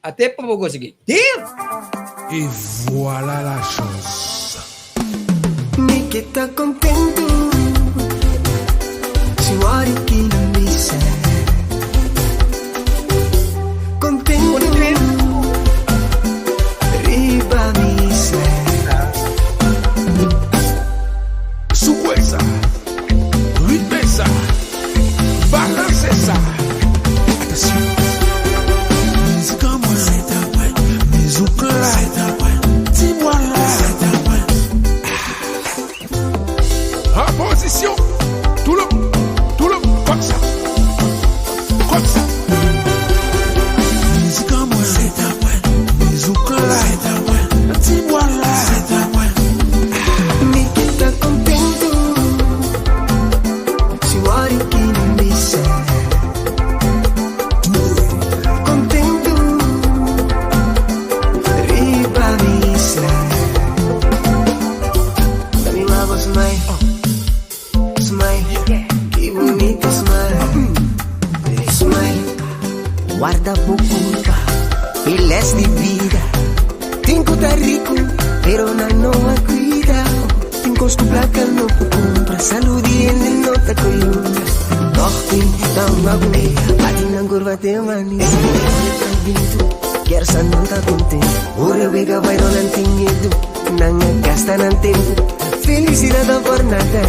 Até pa bo gosa aki. Damn! Et voilà la chose. Mi ke ta kontentu si wòrdu ki na misa. Kontentu riba misa. Souke sa, ritme sa, balanse sa. Atansyon! Mizik an mwen, mizouk la, ti bwa la. An pozisyon, tou le, tou le, kòm sa, kòm sa. Mizik an mwen, mizouk la, ti bwa la. Mi ke ta kontentu si wòrdu ki na misa. Kontentu riba misa. Mi wou smile, smile, ki bunita smile, smile. Warda bo culpa e les di vida. Tin cu ta ricu, pero nan no a cuida. Tin cos cu placa no por cumpra, salud di hende no ta coyunta. Toch tin nan magu, bati nan curva te manisi. Kier sa nan ta contento, ora wega bai no nan tin miedu. Nan a gasta nan tempu, felicidad ta por nada.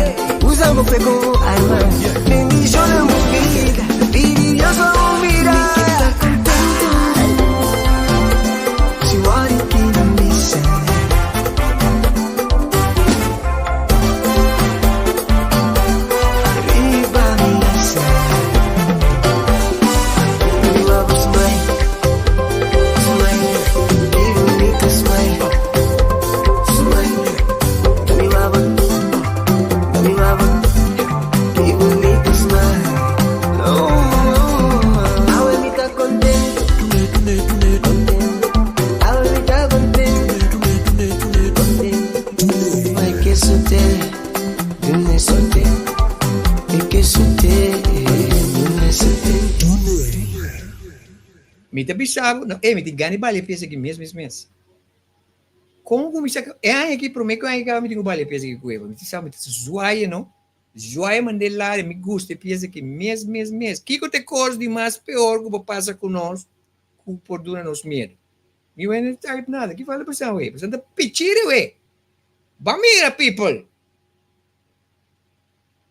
Usa bo fe como arma, bendiciona bo vida, pidi Dios pa bo mira. Mi ke ta kontentu, si wòrdu ki na misa. Riba misa. Mi wou bo smile, smile, ki bunita smile, smile. Mi wou bo, mi wou bo, ki bunita smile. Oh, oh, awe mi ta kontentu, kontentu. Awe mi ta kontentu, kontentu. Mai ke sote, dune sote. E ke sote, dune sote. Mi ta bisa bo, no, eh, mi tin gana di balia pies aki mes, mes, mes. Kon ku mi sa, e aña aki, promé ku e aña kaba mi tin ku balia pies aki ku Eva. Mi ta sa, mi ta zwaia, no? Zwaia mand'é lari, mi gusta e pies aki mes, mes, mes. Kiko ta e kos di mas peor ku por pasa ku nos ku por duna nos miedu? Mi wende type nada. Ki fala pasan we? Pasan ta pichiri we. Ba mira people.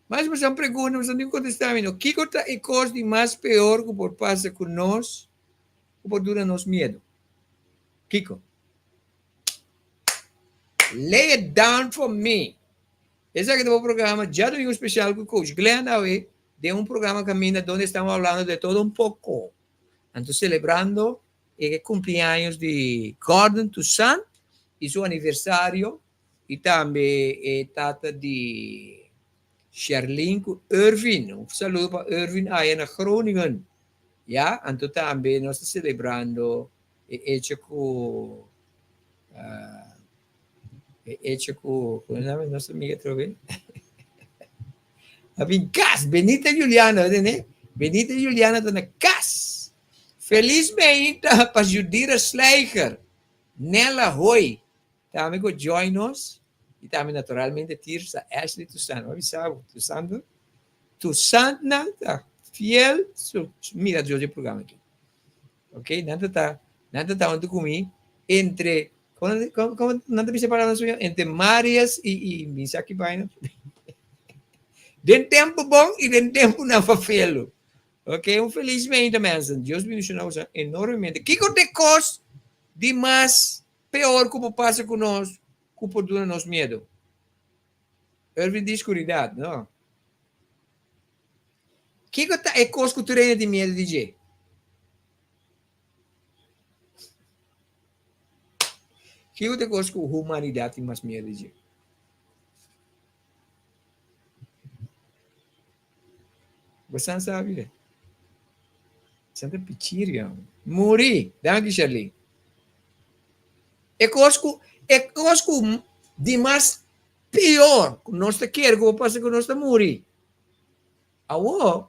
Mas pasan pregunta, pasan tin contesta mi no. Kiko ta e cos di mas peor ku por pasa ku nos, ku por duna nos miedo? Kiko? Lay it down for me. Esaki ta bo programa Djadomingo Special ku Coach Glenn awe den un programa kaminda donde estamos hablando de todo un poco. Anto celebrando e cumpleaños di Gordon Toussaint y su aniversario y tambe e tata di Sherlyn cu Irvin. Un saludo pa Irvin aya na Groningen. Ya, anto tambe nos ta celebrando e hecho cu uh, e hecho cu, como se llama nuestra amiga otra vez? A bin cas, Benita Juliana, ne? Benita Juliana ta na cas. Feliz Benita pa Judira Slijger, Nella Hoy, tambe ku join nos, y tambe naturalmente Tirsa Ashley Toussaint. Wa bisa bo, Toussaint, Toussaint nan ta fiel su mira Dios di programa aki. Ok, nan ta ta, nan ta ta huntu ku mi entre, komo, komo, komo nan ta bisa palabra na spañol? Entre Marias y, y mi sa ki vaina. Den tempu bon y den tempu nan fafelu. Ok, un felis meinta mensen. Dios bendiciona boso enormemente. Kiko te kos di mas peor ku por pasa ku nos, ku por duna nos miedo? Irving di skuridat, no. Kiko ta e kos ku tur hende tin miedu di dje? Kiko ta e kos ku humanidat tin mas miedu di dje? Bosan sabi de. Bosan ta pichiri, hombre. Muri. Danki, Sherlyn. E kos ku, e kos ku di mas pior ku nos ta kere ku por pasa ku nos ta muri. Awor,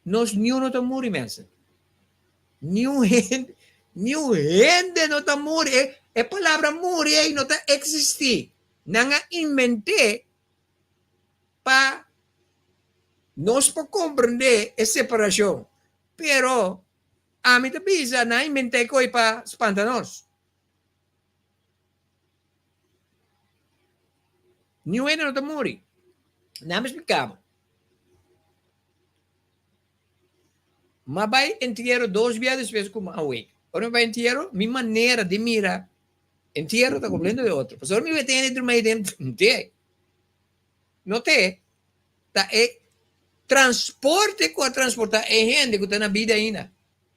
nos niun no ta muri, mensen. Niun hende, niun hende no ta muri. E, e palabra muri ei no ta eksistí. Nan a invent'é pa nos por komprendé e separashon. Pero ami ta bisa nan a invent'é koi pa spanta nos. Niun hende no ta muri. Nan mi splika bo. M'a bai entiero dos bia despues ku m'a wake. Ora mi bai entiero, mi manera di mira entiero ta completamente di otro. Pasobra mi wete hende drumai den te. No te. Ta e transporte ku a transporta e hende ku ta na bida ainda.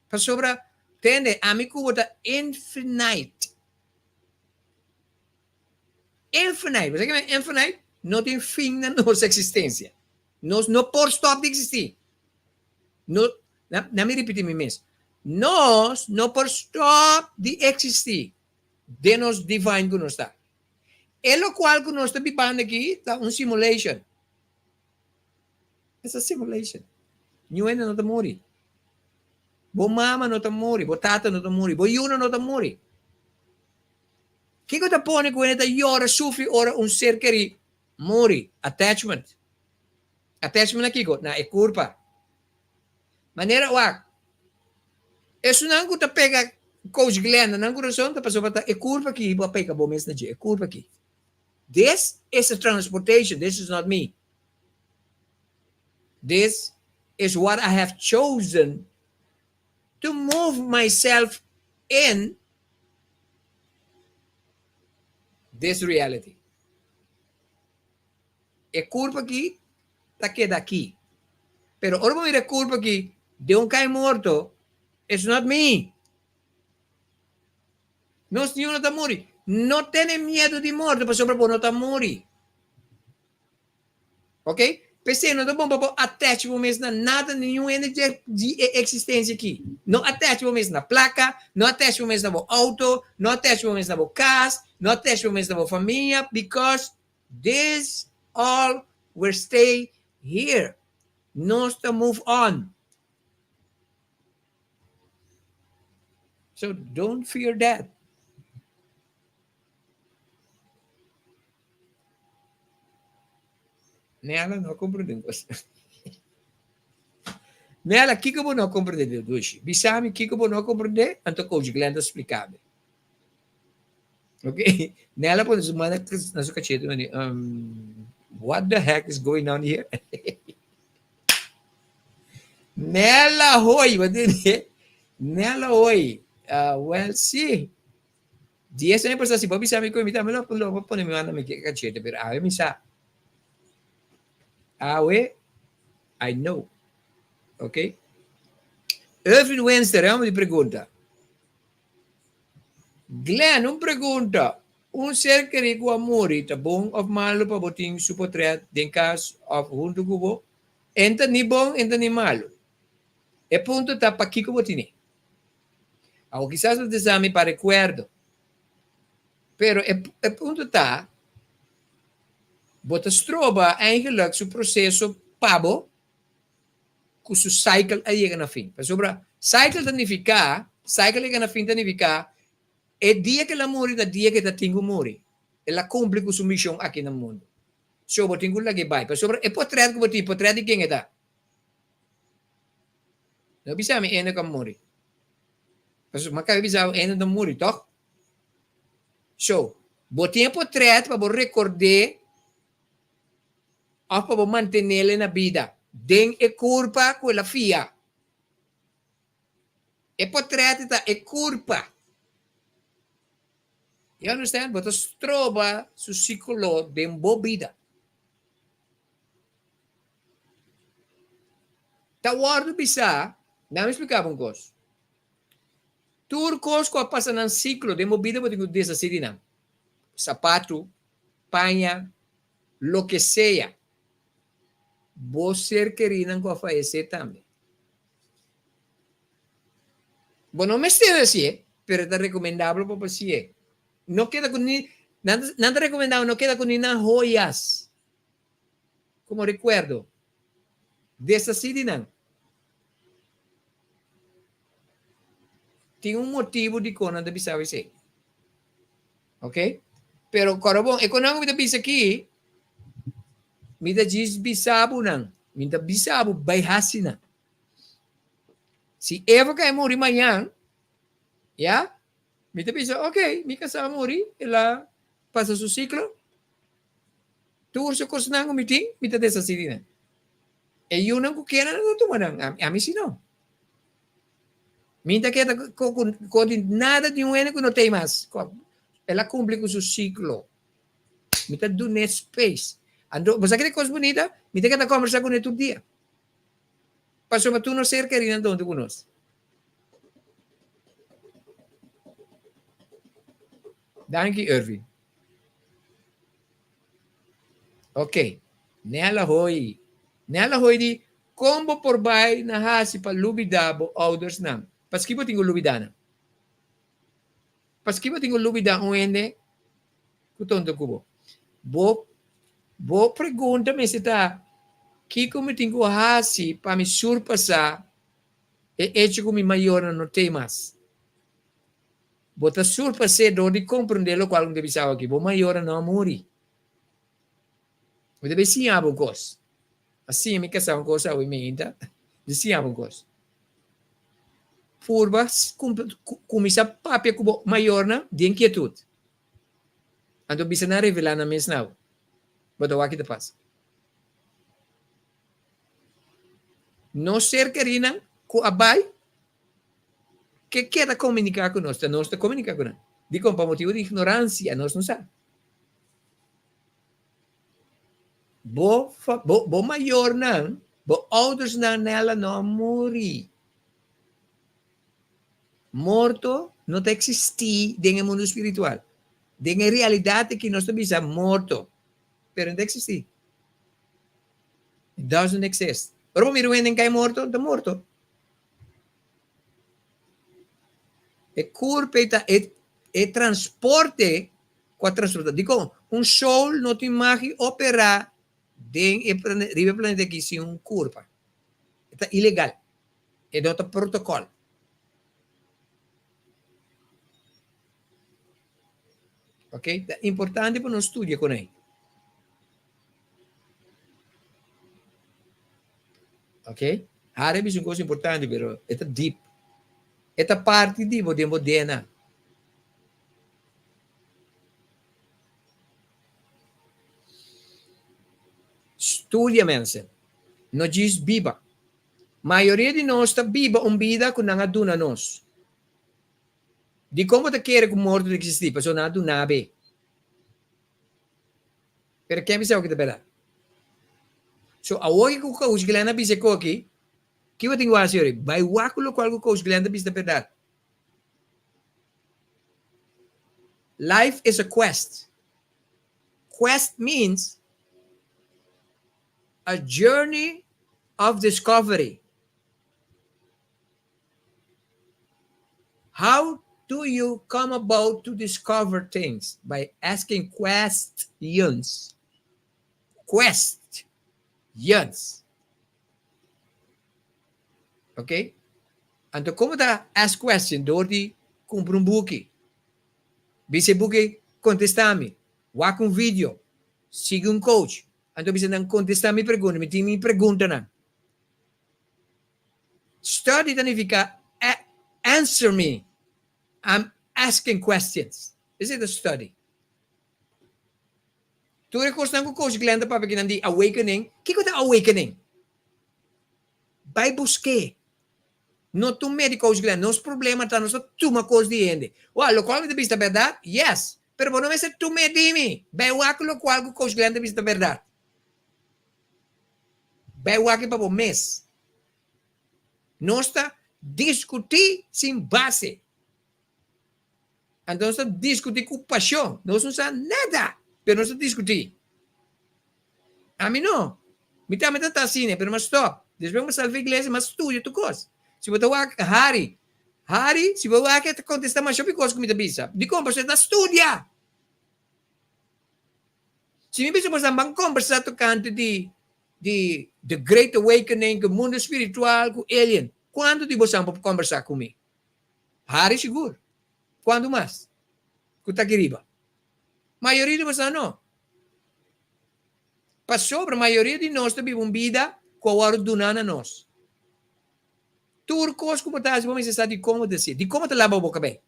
Pasobra, tende, ami ku bo ta infinite. Infinite. Bo sa kimen infinite? No tin fin na nos existencia. Nos no por stop di existi. No, na, na mi ripiti mi mes. Nos no por stop di existi den nos divine ku nos ta. E lokual ku nos ta bibando aki ta un simulation. It's a simulation. Niun hende no ta muri. Bo mama no ta muri, bo tata no ta muri, bo yunan no ta muri. Kiko ta pone ku hende ta yora, sufri ora un ser kerí muri? Attachment. Attachment na kiko? Na e kurpa. Manera wak, esunnan ku ta pega Coach Glenn na nan kurason ta pasobra ta e kurpa aki bo a pega bo mes na dje, e kurpa aki. This is a transportation, this is not me. This is what I have chosen to move myself in this reality. E kurpa aki ta keda aki. Pero ora bo mira e kurpa aki den un kai morto, it's not me. Nos niun no ta muri. No tene miedu di morto pasobra bo no ta muri. Ok? P'esei no ta bon pa bo attach bo mes na nada, niun hende di e existencia aki. No attach bo mes na placa, no attach bo mes na bo auto, no attach bo mes na bo cas, no attach bo mes na bo famia, because this all will stay here. Nos ta move on. So don't fear death. Nela no a comprende un cos. Nela, kiko bo no a komprendé di dushi? Bisa mi kiko bo no a komprendé, anto Coach Glenn ta splika mi. Ok, Nela pone su man na su kachete i di, um, what the heck is going on here? Nela hoi, bo tende? Nela hoi, uh, well, sí. Dies aña pasá, si bo bisa mi ku mi tambe lo lo pone mi man na mi kachete, pero awe mi sa. Awe, I know. Ok? Irvin Winster, e homber di pregunta. Glenn, un pregunta. Un ser kerí ku a muri ta bon òf malu pa bo tin su potrèt den kas òf huntu ku bo? En ta ni bon, en ta ni malu. E punto ta pakiko bo tine. Awor kisas bo ta sa mi pa rekuerdo. Pero e e punto ta bo ta stroba eigenlijk su proseso pa bo ku su cycle a yega na fin. Pasobra cycle ta nifiká, cycle yega na fin ta nifiká e dia ku el a muri ta dia ku e ta tin ku muri. El a kumpli ku su mishon aki na mundu. So bo tin ku lag'é bai. Pasobra e potrèt ku bo tin, potrèt di ken e ta? No bisa mi ene ku a muri. Pasobra mi a kaba di bisa bo ene ta muri, tòg? So, bo tin e potrèt pa bo rekord'é òf pa bo mantenele na bida den e kurpa ku el a fia. E potrèt ta e kurpa. You understand? Bo ta stroba su siklo den bo bida. Ta wòrdu bisá, nan mi splika bo un kos. Tur kos ku a pasa nan siklo den bo bida bo tin ku deshasí di nan. Sapatu, paña, loke sea. Bo ser kerínan ku a fayesé tambe. Bo no mester hasié, pero ta rekomendabel pa bo hasié. No keda ku ni, nan ta, nan ta rekomendá bo no keda ku ni nan hoyas komo rekuerdo. Deshasí di nan. Tin un motibu dikon nan ta bisa bo esei. Ok? Pero kòrda bon, e konan ku mi ta bisa aki, mi ta djis bisa bo nan. Mi ta bisa bo bai hasi nan. Si Eva kai muri mañan, ya, mi ta bisa, ok, mi kasá muri, el a pasa su siklo. Tur su kosnan ku mi tin, mi ta deshasí di nan. E yunan ku kere nan ta tuma nan, ami si no. Mi ta keda ku di nada di un hende ku no tei mas. El a kumpli ku su siklo. Mi ta dun'é space. Anto, bo sa kende kos bunita? Mi ta keda kombersá kuné tur dia. Pasobra tur nos ser kerí nan ta huntu ku nos. Danki, Irving. Ok. Nella Hoy. Nella Hoy di, Kon bo por bai na hasi pa lubidá bo oudersnan? Paski bo tin ku lubidá nan? Paski bo tin ku lubidá un hende ku tonto ku bo? Bo bo pregunta mester ta, Kiko mi tin ku hasi pa mi surpasá e echo ku mi mayornan no tei mas? Bo ta surpas'é dor di komprendé lokual ku mi ta bisa awe aki, bo mayornan no a muri. Bo debe siña bo kos. A siña mi kasá un kos awe meinta, di siña bo un kos. Purba kuminsá papia ku bo mayornan den kietut. Anto bisa nan revelá nan mes na bo. Bo ta wak ki ta pasa. Nos ser kerínan ku a bai ke keda komuniká ku nos, ta nos ta komuniká ku nan. Dikon? Pa motibu di ignoransia nos no sa. Bo, bo, bo mayornan, bo oudersnan nela no a muri. Morto no ta eksistí den e mundu spiritual. Den e realidat aki nos ta bisa morto, pero no ta eksistí. It doesn't exist. Ora bo mira un hende kai morto, ta morto. E kurpa ei ta e, e transporte ku a transportá. Dikon? Un soul no tin mag di operá den e riba e planeta aki sin un kurpa. E ta ilegal. E no ta protokòl. Ok, ta importante pa nos studia kon ei. Ok. Harry a bisa un kos importante, pero e ta deep. E ta parti di bo den bo DNA. Studia mensen, no djis biba. Mayoria di nos ta biba un bida ku nan a duna nos. Dikon bo ta kere ku morto ta eksistí? Pasobra nan a duna bo e. Pero ken bisa ku ta bèrdat? So awor ku Coach Glenn a bisa e koki, ki bo tin ku hasi ora? Bai wak ku lokual ku Coach Glenn ta bisa ta bèrdat. Life is a quest. Quest means a journey of discovery. How do you come about to discover things? By asking questions. Questions. Ok? Anto como ta ask question? Door di cumpra un buki. Bisa e buki contesta mi. Wak un video. Sigui un coach. Anto bisa nan contesta mi pregunta. Mi tin mi preguntanan. Study ta nifica answer me, I'm asking questions. Esei ta study. Tur e cosnan cu Coach Glenn ta papia kinan di awakening, kico ta awakening? Bai busque. No tuma di Coach Glenn. Nos problema ta nos ta tuma cos di hende. Well, locual mi ta bisa ta berdad? Yes. Pero bo no mester tuma di mi. Bai wak locual cu Coach Glenn ta bisa ta berdad. Bai wak pa bo mes. Nos ta diskutí sin base. Anto nos ta diskutí ku pashon. Nos no sa nada, pero nos ta diskutí. Ami no. Mi tambe ta ta asina, pero mi a stòp. Despues mi a sali for iglesia, mi a studia tur kos. Si bo ta wak Harry, Harry, si bo wak e ta kontestá masha hopi kos ku mi ta bisa. Dikon? Pasobra e ta studia. Si mi bisa boso ban kombersá tokante di di The Great Awakening ku mundu spiritual ku alien, kuantu di boso por kombersá ku mi? Hari sigur. Kuantu mas ku ta aki riba? Mayoria di boso no. Pasobra mayoria di nos ta biba un bida ku a wòrdu duná na nos. Tur kos ku bo ta hasi bo mester sa dikon bo ta hasié. Dikon bo ta laba bo kabei?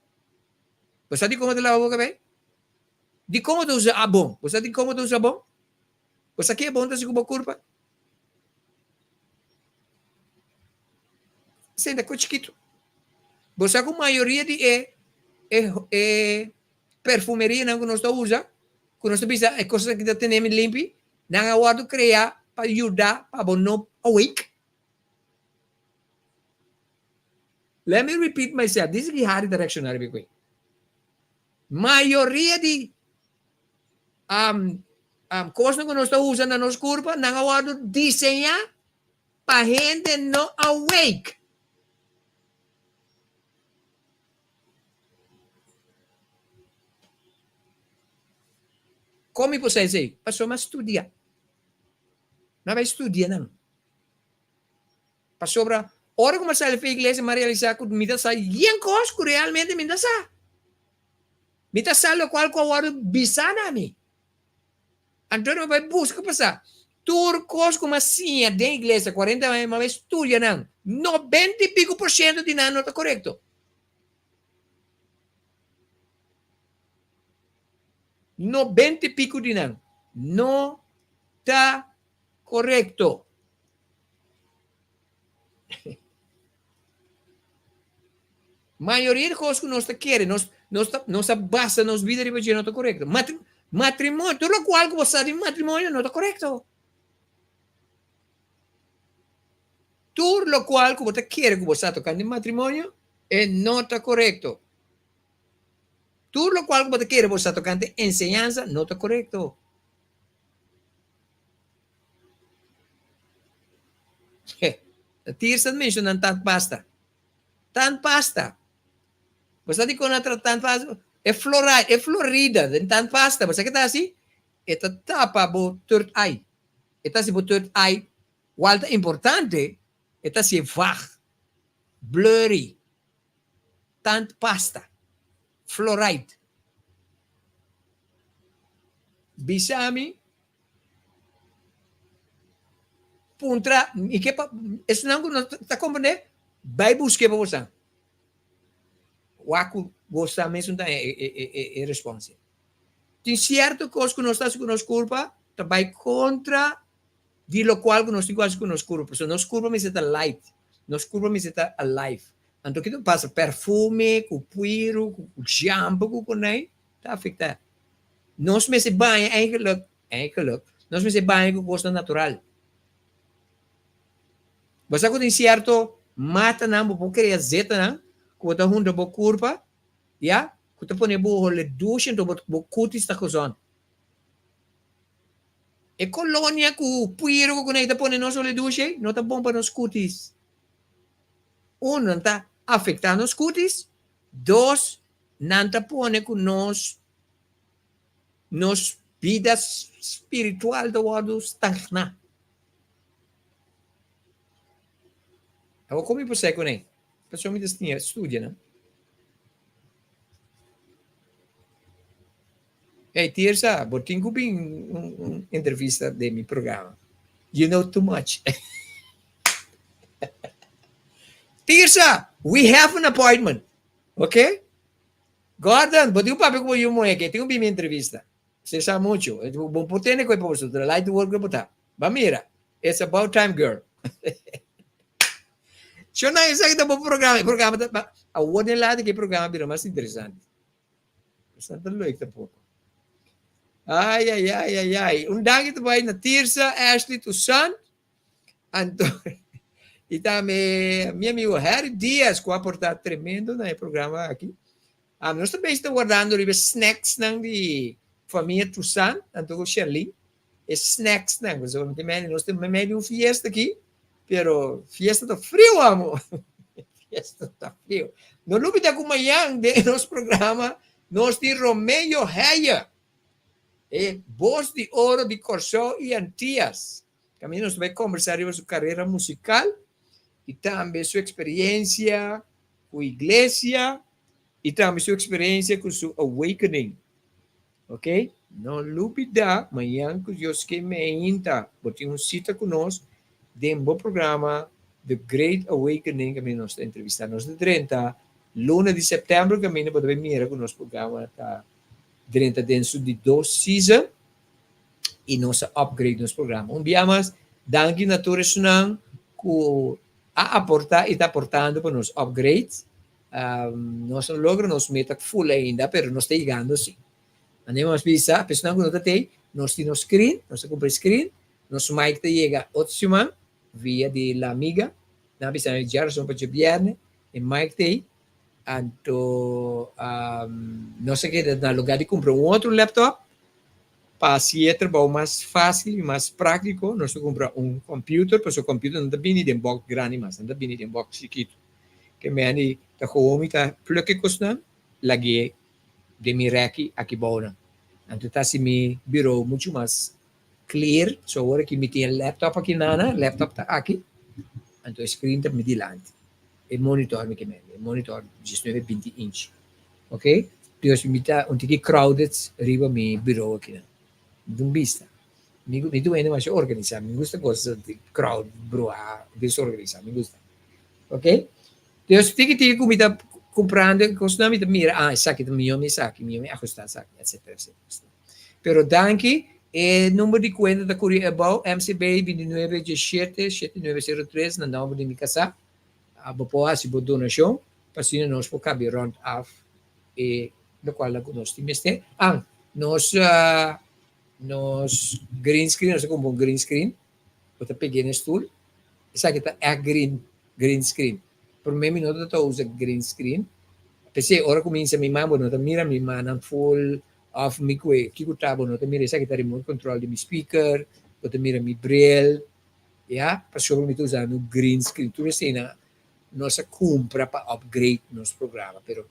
Bo sa dikon bo ta laba bo kabei? Dikon bo ta usa abon? Bo sa dikon bo ta usa abon? Bo sa ke abon ta hasi ku bo kurpa? Esei ta kos chikitu. Bo sa ku mayoria di e e e perfumerianan ku nos ta usa, ku nos ta bisa e kosnan aki ta tene mi limpi, nan a wòrdu kreá pa yuda pa bo no awake. Let me repeat myself, this is ki Harry ta reacciona riba e koe. Mayoria di um, um, kosnan ku nos ta usa na nos kurpa, nan a wòrdu diseñá pa hende no awake. Kon mi por sa esei? Pasobra mi a studia. Mi a bai studia nan. Pasobra ora ku mi a sali for iglesia mi a realisá ku mi ta sa yen kos ku realmente mi no ta sa. Mi ta sa lokual ku a wòrdu bisá na mi. Anto mi a bai buska pa sa. Tur kos ku mi a siña den iglesia kuarenta aña mi a bai studia nan, nobenta i piku por siento di nan no ta korekto. Nobenta i piku di nan no ta korekto. Mayoria di kos ku nos ta kere, nos, nos ta, nos ta basa nos bida riba dje no ta korekto. Matri, matrimonio, tur lokual ku bo sa di matrimonio no ta korekto. Tur lokual ku bo ta kere ku bo sa tokante matrimonio, e no ta korekto. Tur lokual ku bo ta kere bo sa tokante enseñansa no ta korekto. Tirsa menshonan tant pasta. Tant pasta. Bo sa dikon nan tra tant pasta? E fluoride, e fluorida den tant pasta, bo sa ke ta hasi? E ta tapa bo third eye. E ta hasi bo third eye, wal ta importante, e ta hasié vag, blurry. Tant pasta. Fluoride. Bisa mi. Puntra, mi ke pa, esnan ku no ta komprendé, bai busk'é pa bosan. Wak ku bosan mesun ta e e e e response. Tin sierto kos ku nos ta hasi ku nos kurpa ta bai kontra di lokual ku nos tin ku hasi ku nos kurpa. Pasobra nos kurpa mester ta light, nos kurpa mester ta alive. Anto kiko ta pasa? Perfume ku puiru ku shampo ku konai ta afektá. Nos mester baña eigenlijk, eigenlijk, nos mester baña ku kosnan natural. Bo sa ku tin sierto matanan bo por krea zetanan ku bo ta hunta bo kurpa, ya, ku ta pone bo hole dushi anto bo kutis ta gezond. E kolonia ku puiru ku kunei ta pone nos hole dushi ei no ta bon pa nos kutis. Un, nan ta afektá nos kutis. Dos, nan ta pone ku nos nos bida spiritual ta wòrdu stagná. Awor kon mi por sa kuné? Pasobra mi ta siña studia nan. Hey Tirsa, bo tin ku bin un entrevista den mi programa. You know too much. Tirsa, we have an appointment. Okay? Gordon, bo tin ku papia ku bo yu muhé ke tin ku bin mi entrevista. Se sa mucho. Bo por tene ku e posto, tra light work bo ta. Ba mira. It's about time girl. Shona, esaki ta bo programa. E programa ta, awor den lata ke programa bira mas interesante. Esnan ta leuk tampoco. Ai, ai, ai, ai, ai. Un danki ta bai na Tirsa, Ashley Toussaint, anto, y tambe mi amigo Harry Diaz, cu a aporta tremendo na e programa aki. Ah, nos ta bezig ta wardando riba e snacksnan di famia Toussaint, anto cu Sherlyn. E snacksnan, pasobra mi ta mende, nos ta mende un fiesta aki, pero fiesta ta friu amo. Fiesta ta friu. No lubida cu mañan den nos programa nos tin Romeo Heyer, e bos di oro di Corsou y Antillas. Caminda nos ta bay combersa riba su carera musical y tambe su experiencia cu iglesia y tambe su experiencia cu su awakening. Ok, no lubida mañan cu Dios ke meinta bo tin un cita cu nos den bo programa The Great Awakening caminda nos ta entrevista. Nos ta drenta luna di september caminda bo ta bay mira cu nos programa ta drenta den su di dos season y nos a upgrade nos programa. Un bia mas, danki na tur esunnan cu a aporta y ta aportando pa nos upgrade. Nos no logra nos meta full ainda, pero nos ta yegando si. Manera nos bisa, personanan ku no ta tei, nos tin nos screen, nos a kumpra e screen, nos mic ta yega otro siman via di La Amiga. Nan a bisa nan djarason pa djabièrnè, e mic ta ei. Anto nos a keda na lugar di kumpra un otro laptop, pa hasi e trabou mas fácil i mas práktiko, nos a kumpra un computer, pasobra computer no ta bini den box grandi mas, nan ta bini den box chikitu. Ke meni ta gewoon mi ta pluk e kosnan lag'é den mi rèki aki bounan. Anto ta hasi mi birou muchu mas clear. So awor aki mi tin e laptop aki nana, laptop ta aki, anto e screen ta mi dilanti. E monitor mi ke meni, e monitor diesnuebe binti inch. Ok, dus mi ta un tiki crowded riba mi birou akinan. Mi ta un bista. Mi mi ta un hende masha organisá, mi gusta kos di crowd, bruhá, desorganisá, mi gusta. Ok, dus tiki tiki ku mi ta kumprando e kosnan mi ta mira, ah esaki ta mihó mi esaki, mihó mi ajustá esaki, etcetera, etcetera. Pero danki, e number di kuenta ta kuri abou, MCB 29 17 7903 na nòmber di mi kasá. Bo por hasi bo donashon pa asina nos por kabi rònt af e lokual ku nos tin mester. Ah, nos nos green screen, nos a kumpra un green screen. Bo ta peg'é na e stul. Esaki ta ègt green, green screen. Promé mi no ta usa green screen. P'esei ora ku mi insa mi man bo no ta mira mi mannan ful òf mi kue kiko ta bo no ta mira. Esaki ta remote control di mi speaker, bo ta mira mi bril, ya, pasobra mi ta usando green screen. Tur eseinan nos a kumpra pa upgrade nos programa, pero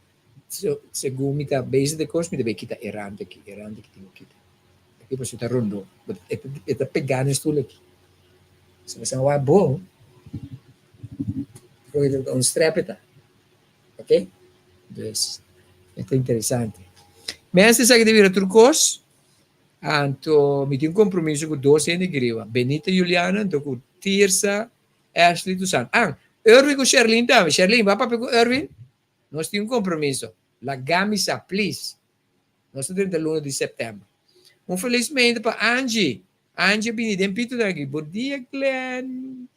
segun mi ta bezig den kos mi ta bay kita e rand aki, e rand aki tin ku kita. Aki pasobra ta rondó, e ta pegá na e stul aki. Si bo sa wak bon, ta un strep e ta. Ok? Dus, e ta interesante. Mester esaki ta bira tur kos, anto mi tin un kompromiso ku dos hende griba, Benita Juliana anto ku. Tirsa, Ashley, Toussaint. Ah, Erwin ku Sherlyn tambe. Sherlyn, bo a papia ku Erwin? Nos tin un kompromiso. Laga mi sa, please. Nos ta drenta luna di sèptèmber. Un felis meinta pa Angie. Angie a bini den pito aki. Bon dia, Glenn.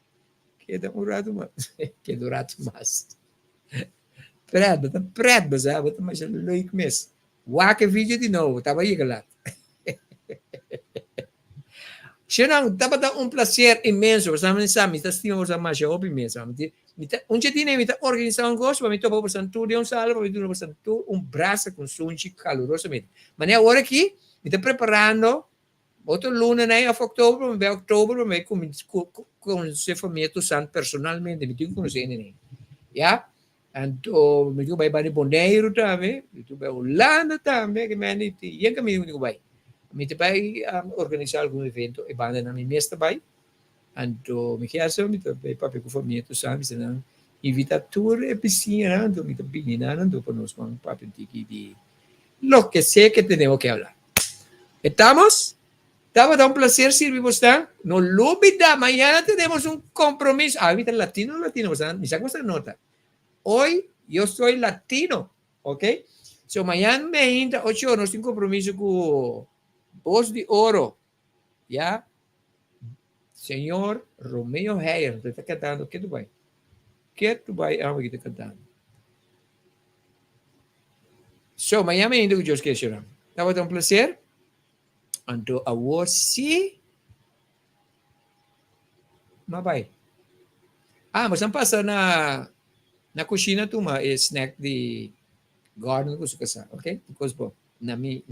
Keda un ratu mas. Keda un ratu mas. Pret, bo ta pret, bo sa. Bo ta masha leuk mes. Wak e video di nobo, taba yega lat. Shenan, tabata un placer inmenso. Bo sa mi sa, mi ta stima bo sa masha hopi mes. Mi ta, un dje mi ta organisa un kos pa mi topa bo san tur den un sala pa mi duna bo san tur un brasa ku un sunchi kalurosamente. Mane awor aki mi ta preparando otro luna nei of oktober pa mi bai oktober pa mi bai konosé famia Toussaint personalmente. Mi tin ku konosé hende nei. Ya. Anto mi tin ku bai banda Boneiru tambe, mi tin ku bai Hulanda tambe, ke men di yen kaminda mi tin ku bai. Mi ta bai organisá algun evento e bandanan mi mes ta bai. Anto mi kier sa mi ta bai papia ku famia tur sa, mi sa nan invitá tur e bisiñanan, anto mi ta bini nan anto pa nos ban papia un tiki di loke sea ke tenemos ke habla. Estamos? Tabata un placer sirbi bosnan. No lubida, mañana tenemos un compromiso. Ah, mi ta latino, latino, bosnan, mi sa ku bosnan nota. Hoy yo soy latino, ok? So mañana meinta ocho or nos tin compromiso ku Voz di Oro, ya? Señor Romeo Heyer ta cantando, ke tu bai? Ke tu bai amo ki ta cantando? So mañana meinta ku Dios kier, señor. Tabata un placer. Anto awor sí m'a bai. Ah, boso a pasa na na kushina tuma e snack di Gordon ku su kasá, ok? Tur kos bon. Na mi.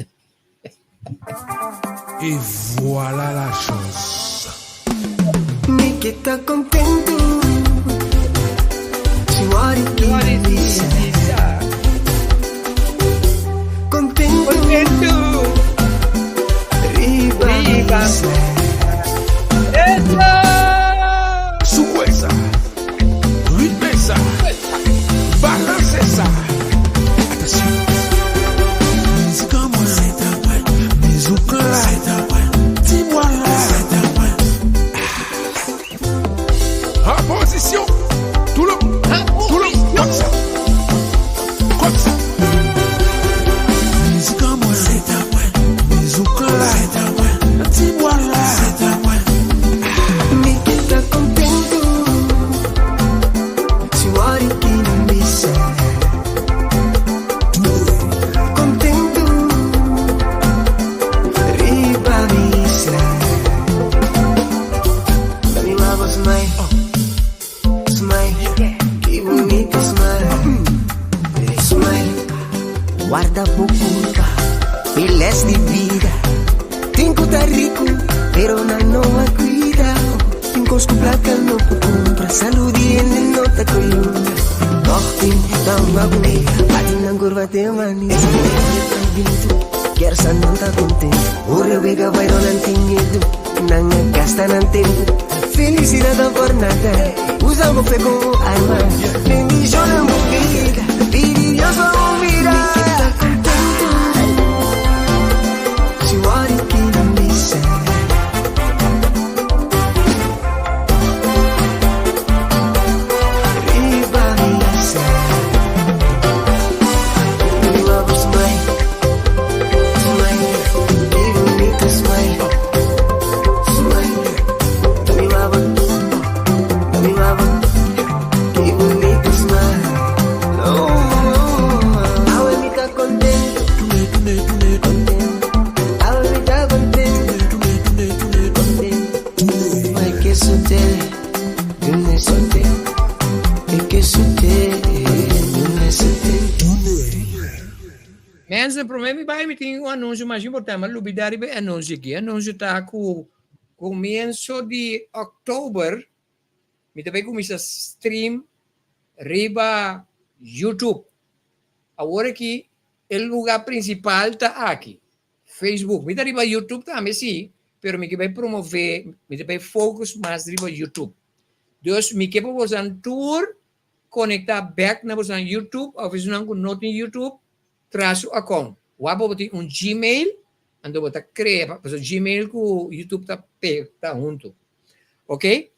Et voilà la chose. Mi ke ta kontentu si wòrdu ki bisa. Kontentu riba misa. Souwe sa, ritme sa, balanse sa. Atansyon. Mizik an mwen, mizouk la, ti bwa la. An pozisyon, tou le, tou le, kòm sa, kòm sa. Mizik an mwen, mizouk la, ti bwa la. Mi ke ta kontentu si wòrdu ki bisa. Kontentu riba misa. Mi wou smile, smile, ki bunita smile, smile. Warda bo culpa, e les di vida. Tin cu ta ricu, pero nan no a cuida. Tin cos cu placa no por cumpra, salud di hende no ta coyunta. Toch tin ta un abu, bati nan curva te mani. Kier sa nan ta contento, ora wega bai no nan tin miedu. Nan a gasta nan tempu, felicidad ta por nada. Usa bo fe como arma, bendiciona bo vida, pidi Dios pa bo mira. Mi ke ta contento, si wòrdu ki nan bisa. Riba misa. Mi wou bo smile, smile, ki bunita smile. Mensen, promé mi bai mi tin un anunsio mas importante, mi a lubida riba e anunsio aki. E anunsio ta ku Comienso di October mi ta bay cuminsa stream riba YouTube. Awor aki e lugar principal ta aki, Facebook. Mi ta riba YouTube tambe si, pero mi ke bay promove, mi ta bay focus mas riba YouTube. Dus mi ke pa bosan tur conecta bek na bosan YouTube of esunnan cu no tin YouTube, Traha su account. Wak bo tin un Gmail, anto bo ta crea, pasobra Gmail cu YouTube ta pe, ta hunto. Ok?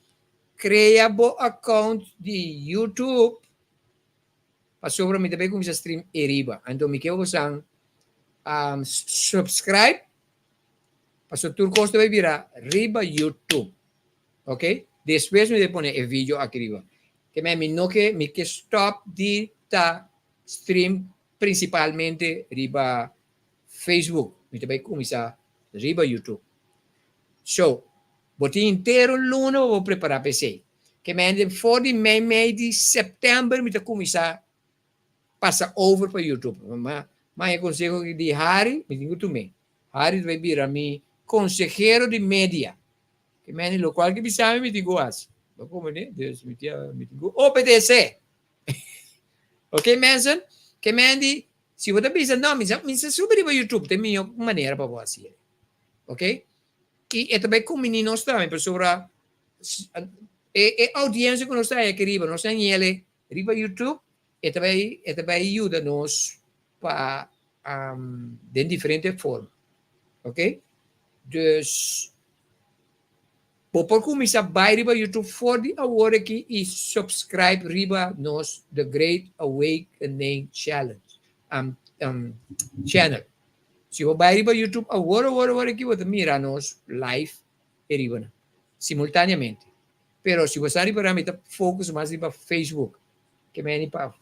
Krea bo account di YouTube pasobra mi ta bay cuminsa stream eriba. Anto mi ke bosan um, subscribe paso tur cos ta bay bira riba YouTube. Ok? Despues mi ta pone e video aki riba. Ke men mi no ke mi ke stop di ta stream principalmente riba Facebook. Mi ta bay cuminsa riba YouTube. So, Bo tin henter un luna pa bo prepará pa esei. Ke mende for di mei mei di sèptèmber mi ta kuminsá pasa over pa YouTube. Ma ma e konseho di Harry mi tin ku tum'é. Harry ta bai bira mi konsehero di media. Ke mende lokual ke bisa mi mi tin ku hasi. Bo komprendé? Dus mi tin mi tin ku obedesé. Oké mensen? Ke mende si bo ta bisa no mi sa mi sa subi riba YouTube ta e mihó manera pa bo hasi. Oké? I e ta bai kumbiní nos tambe pasobra e e audiencia ku nos ta haya aki riba, nos ta ñele riba YouTube, e ta bai e ta bai yuda nos pa den diferente forma. Ok? Dus bo por kuminsá bai riba YouTube for di awor aki i subscribe riba nos The Great Awakening Challenge channel. Si bo bai riba YouTube awor awor awor aki bo ta mira nos live e riba nan simultaneamente. Pero si bo sa riba mi ta focus mas riba Facebook. Ke meni pa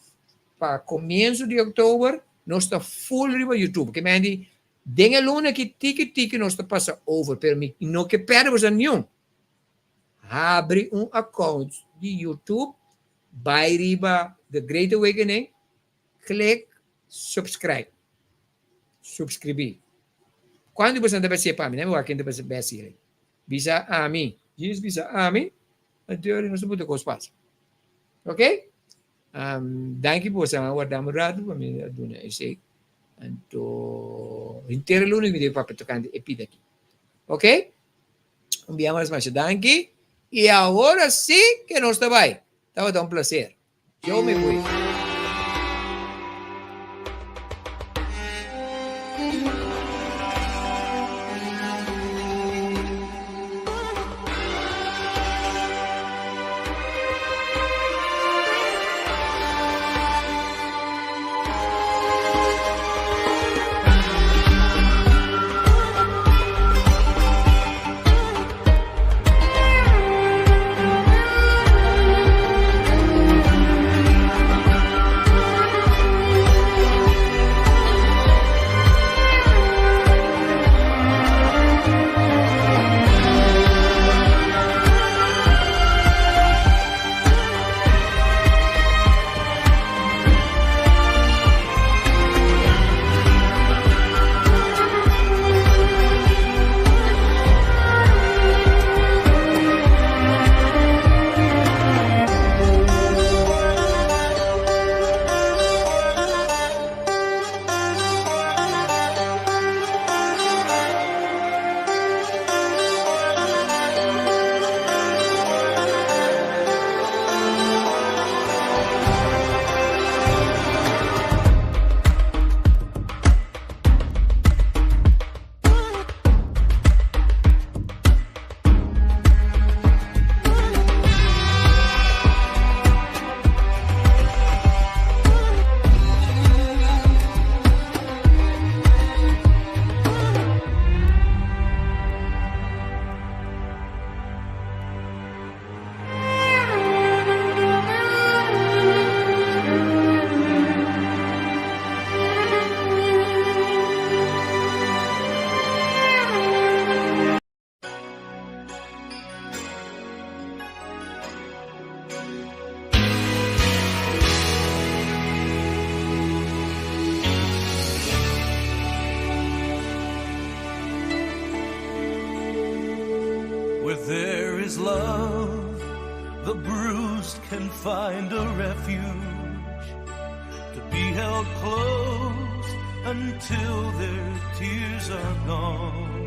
pa comienzo di oktober nos ta full riba YouTube. Ke meni den e luna aki tiki tiki nos ta pasa over pero mi no ke perde boso niun. Habri un account di YouTube bai riba The Great Awakening Click subscribe. Subscribí. Cuando boso ta besi pa mi? Nami wak ken ta besi rei. Bisa ami. Jesus bisa ami. Anto nos ta punta cos pasa. Ok? Um, danki boso a warda un rato pa mi a duna esei. Anto henter luna mi debe papia tocante e pida aki. Ok? Un bia mas masha danki. Y ahora sí que nos ta bai. Tabata un placer. Yo me fui. Where there is love, the bruised can find a refuge to be held close until their tears are gone.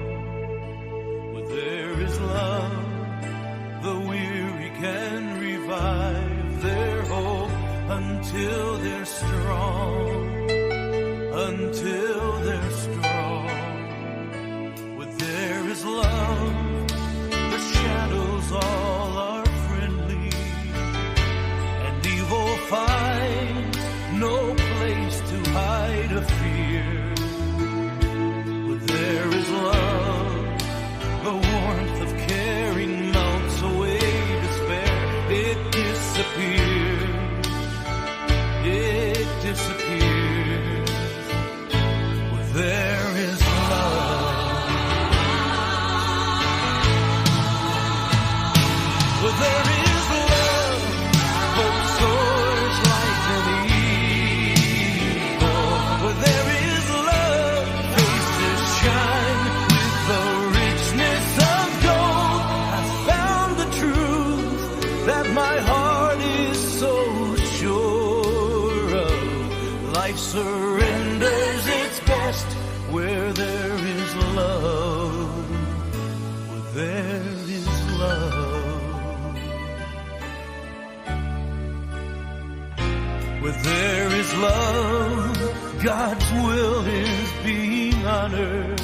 Where there is love, the weary can revive their hope until they're strong. Until they're strong. Where there is love, the shadows all are friendly. disappears. Where there is love. Where there is love, hope soars like an eagle. Where there is love, faces shine with the richness of gold. I found the truth that my heart is so sure of. Life surrenders its best where there is love. Where there is love. Where there is love, God's will is being honored.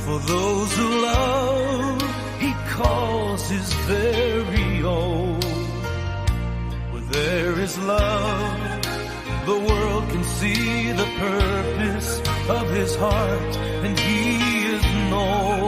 For those who love, He calls His very own. Where there is love, the world can see the purpose of His heart, and He is known.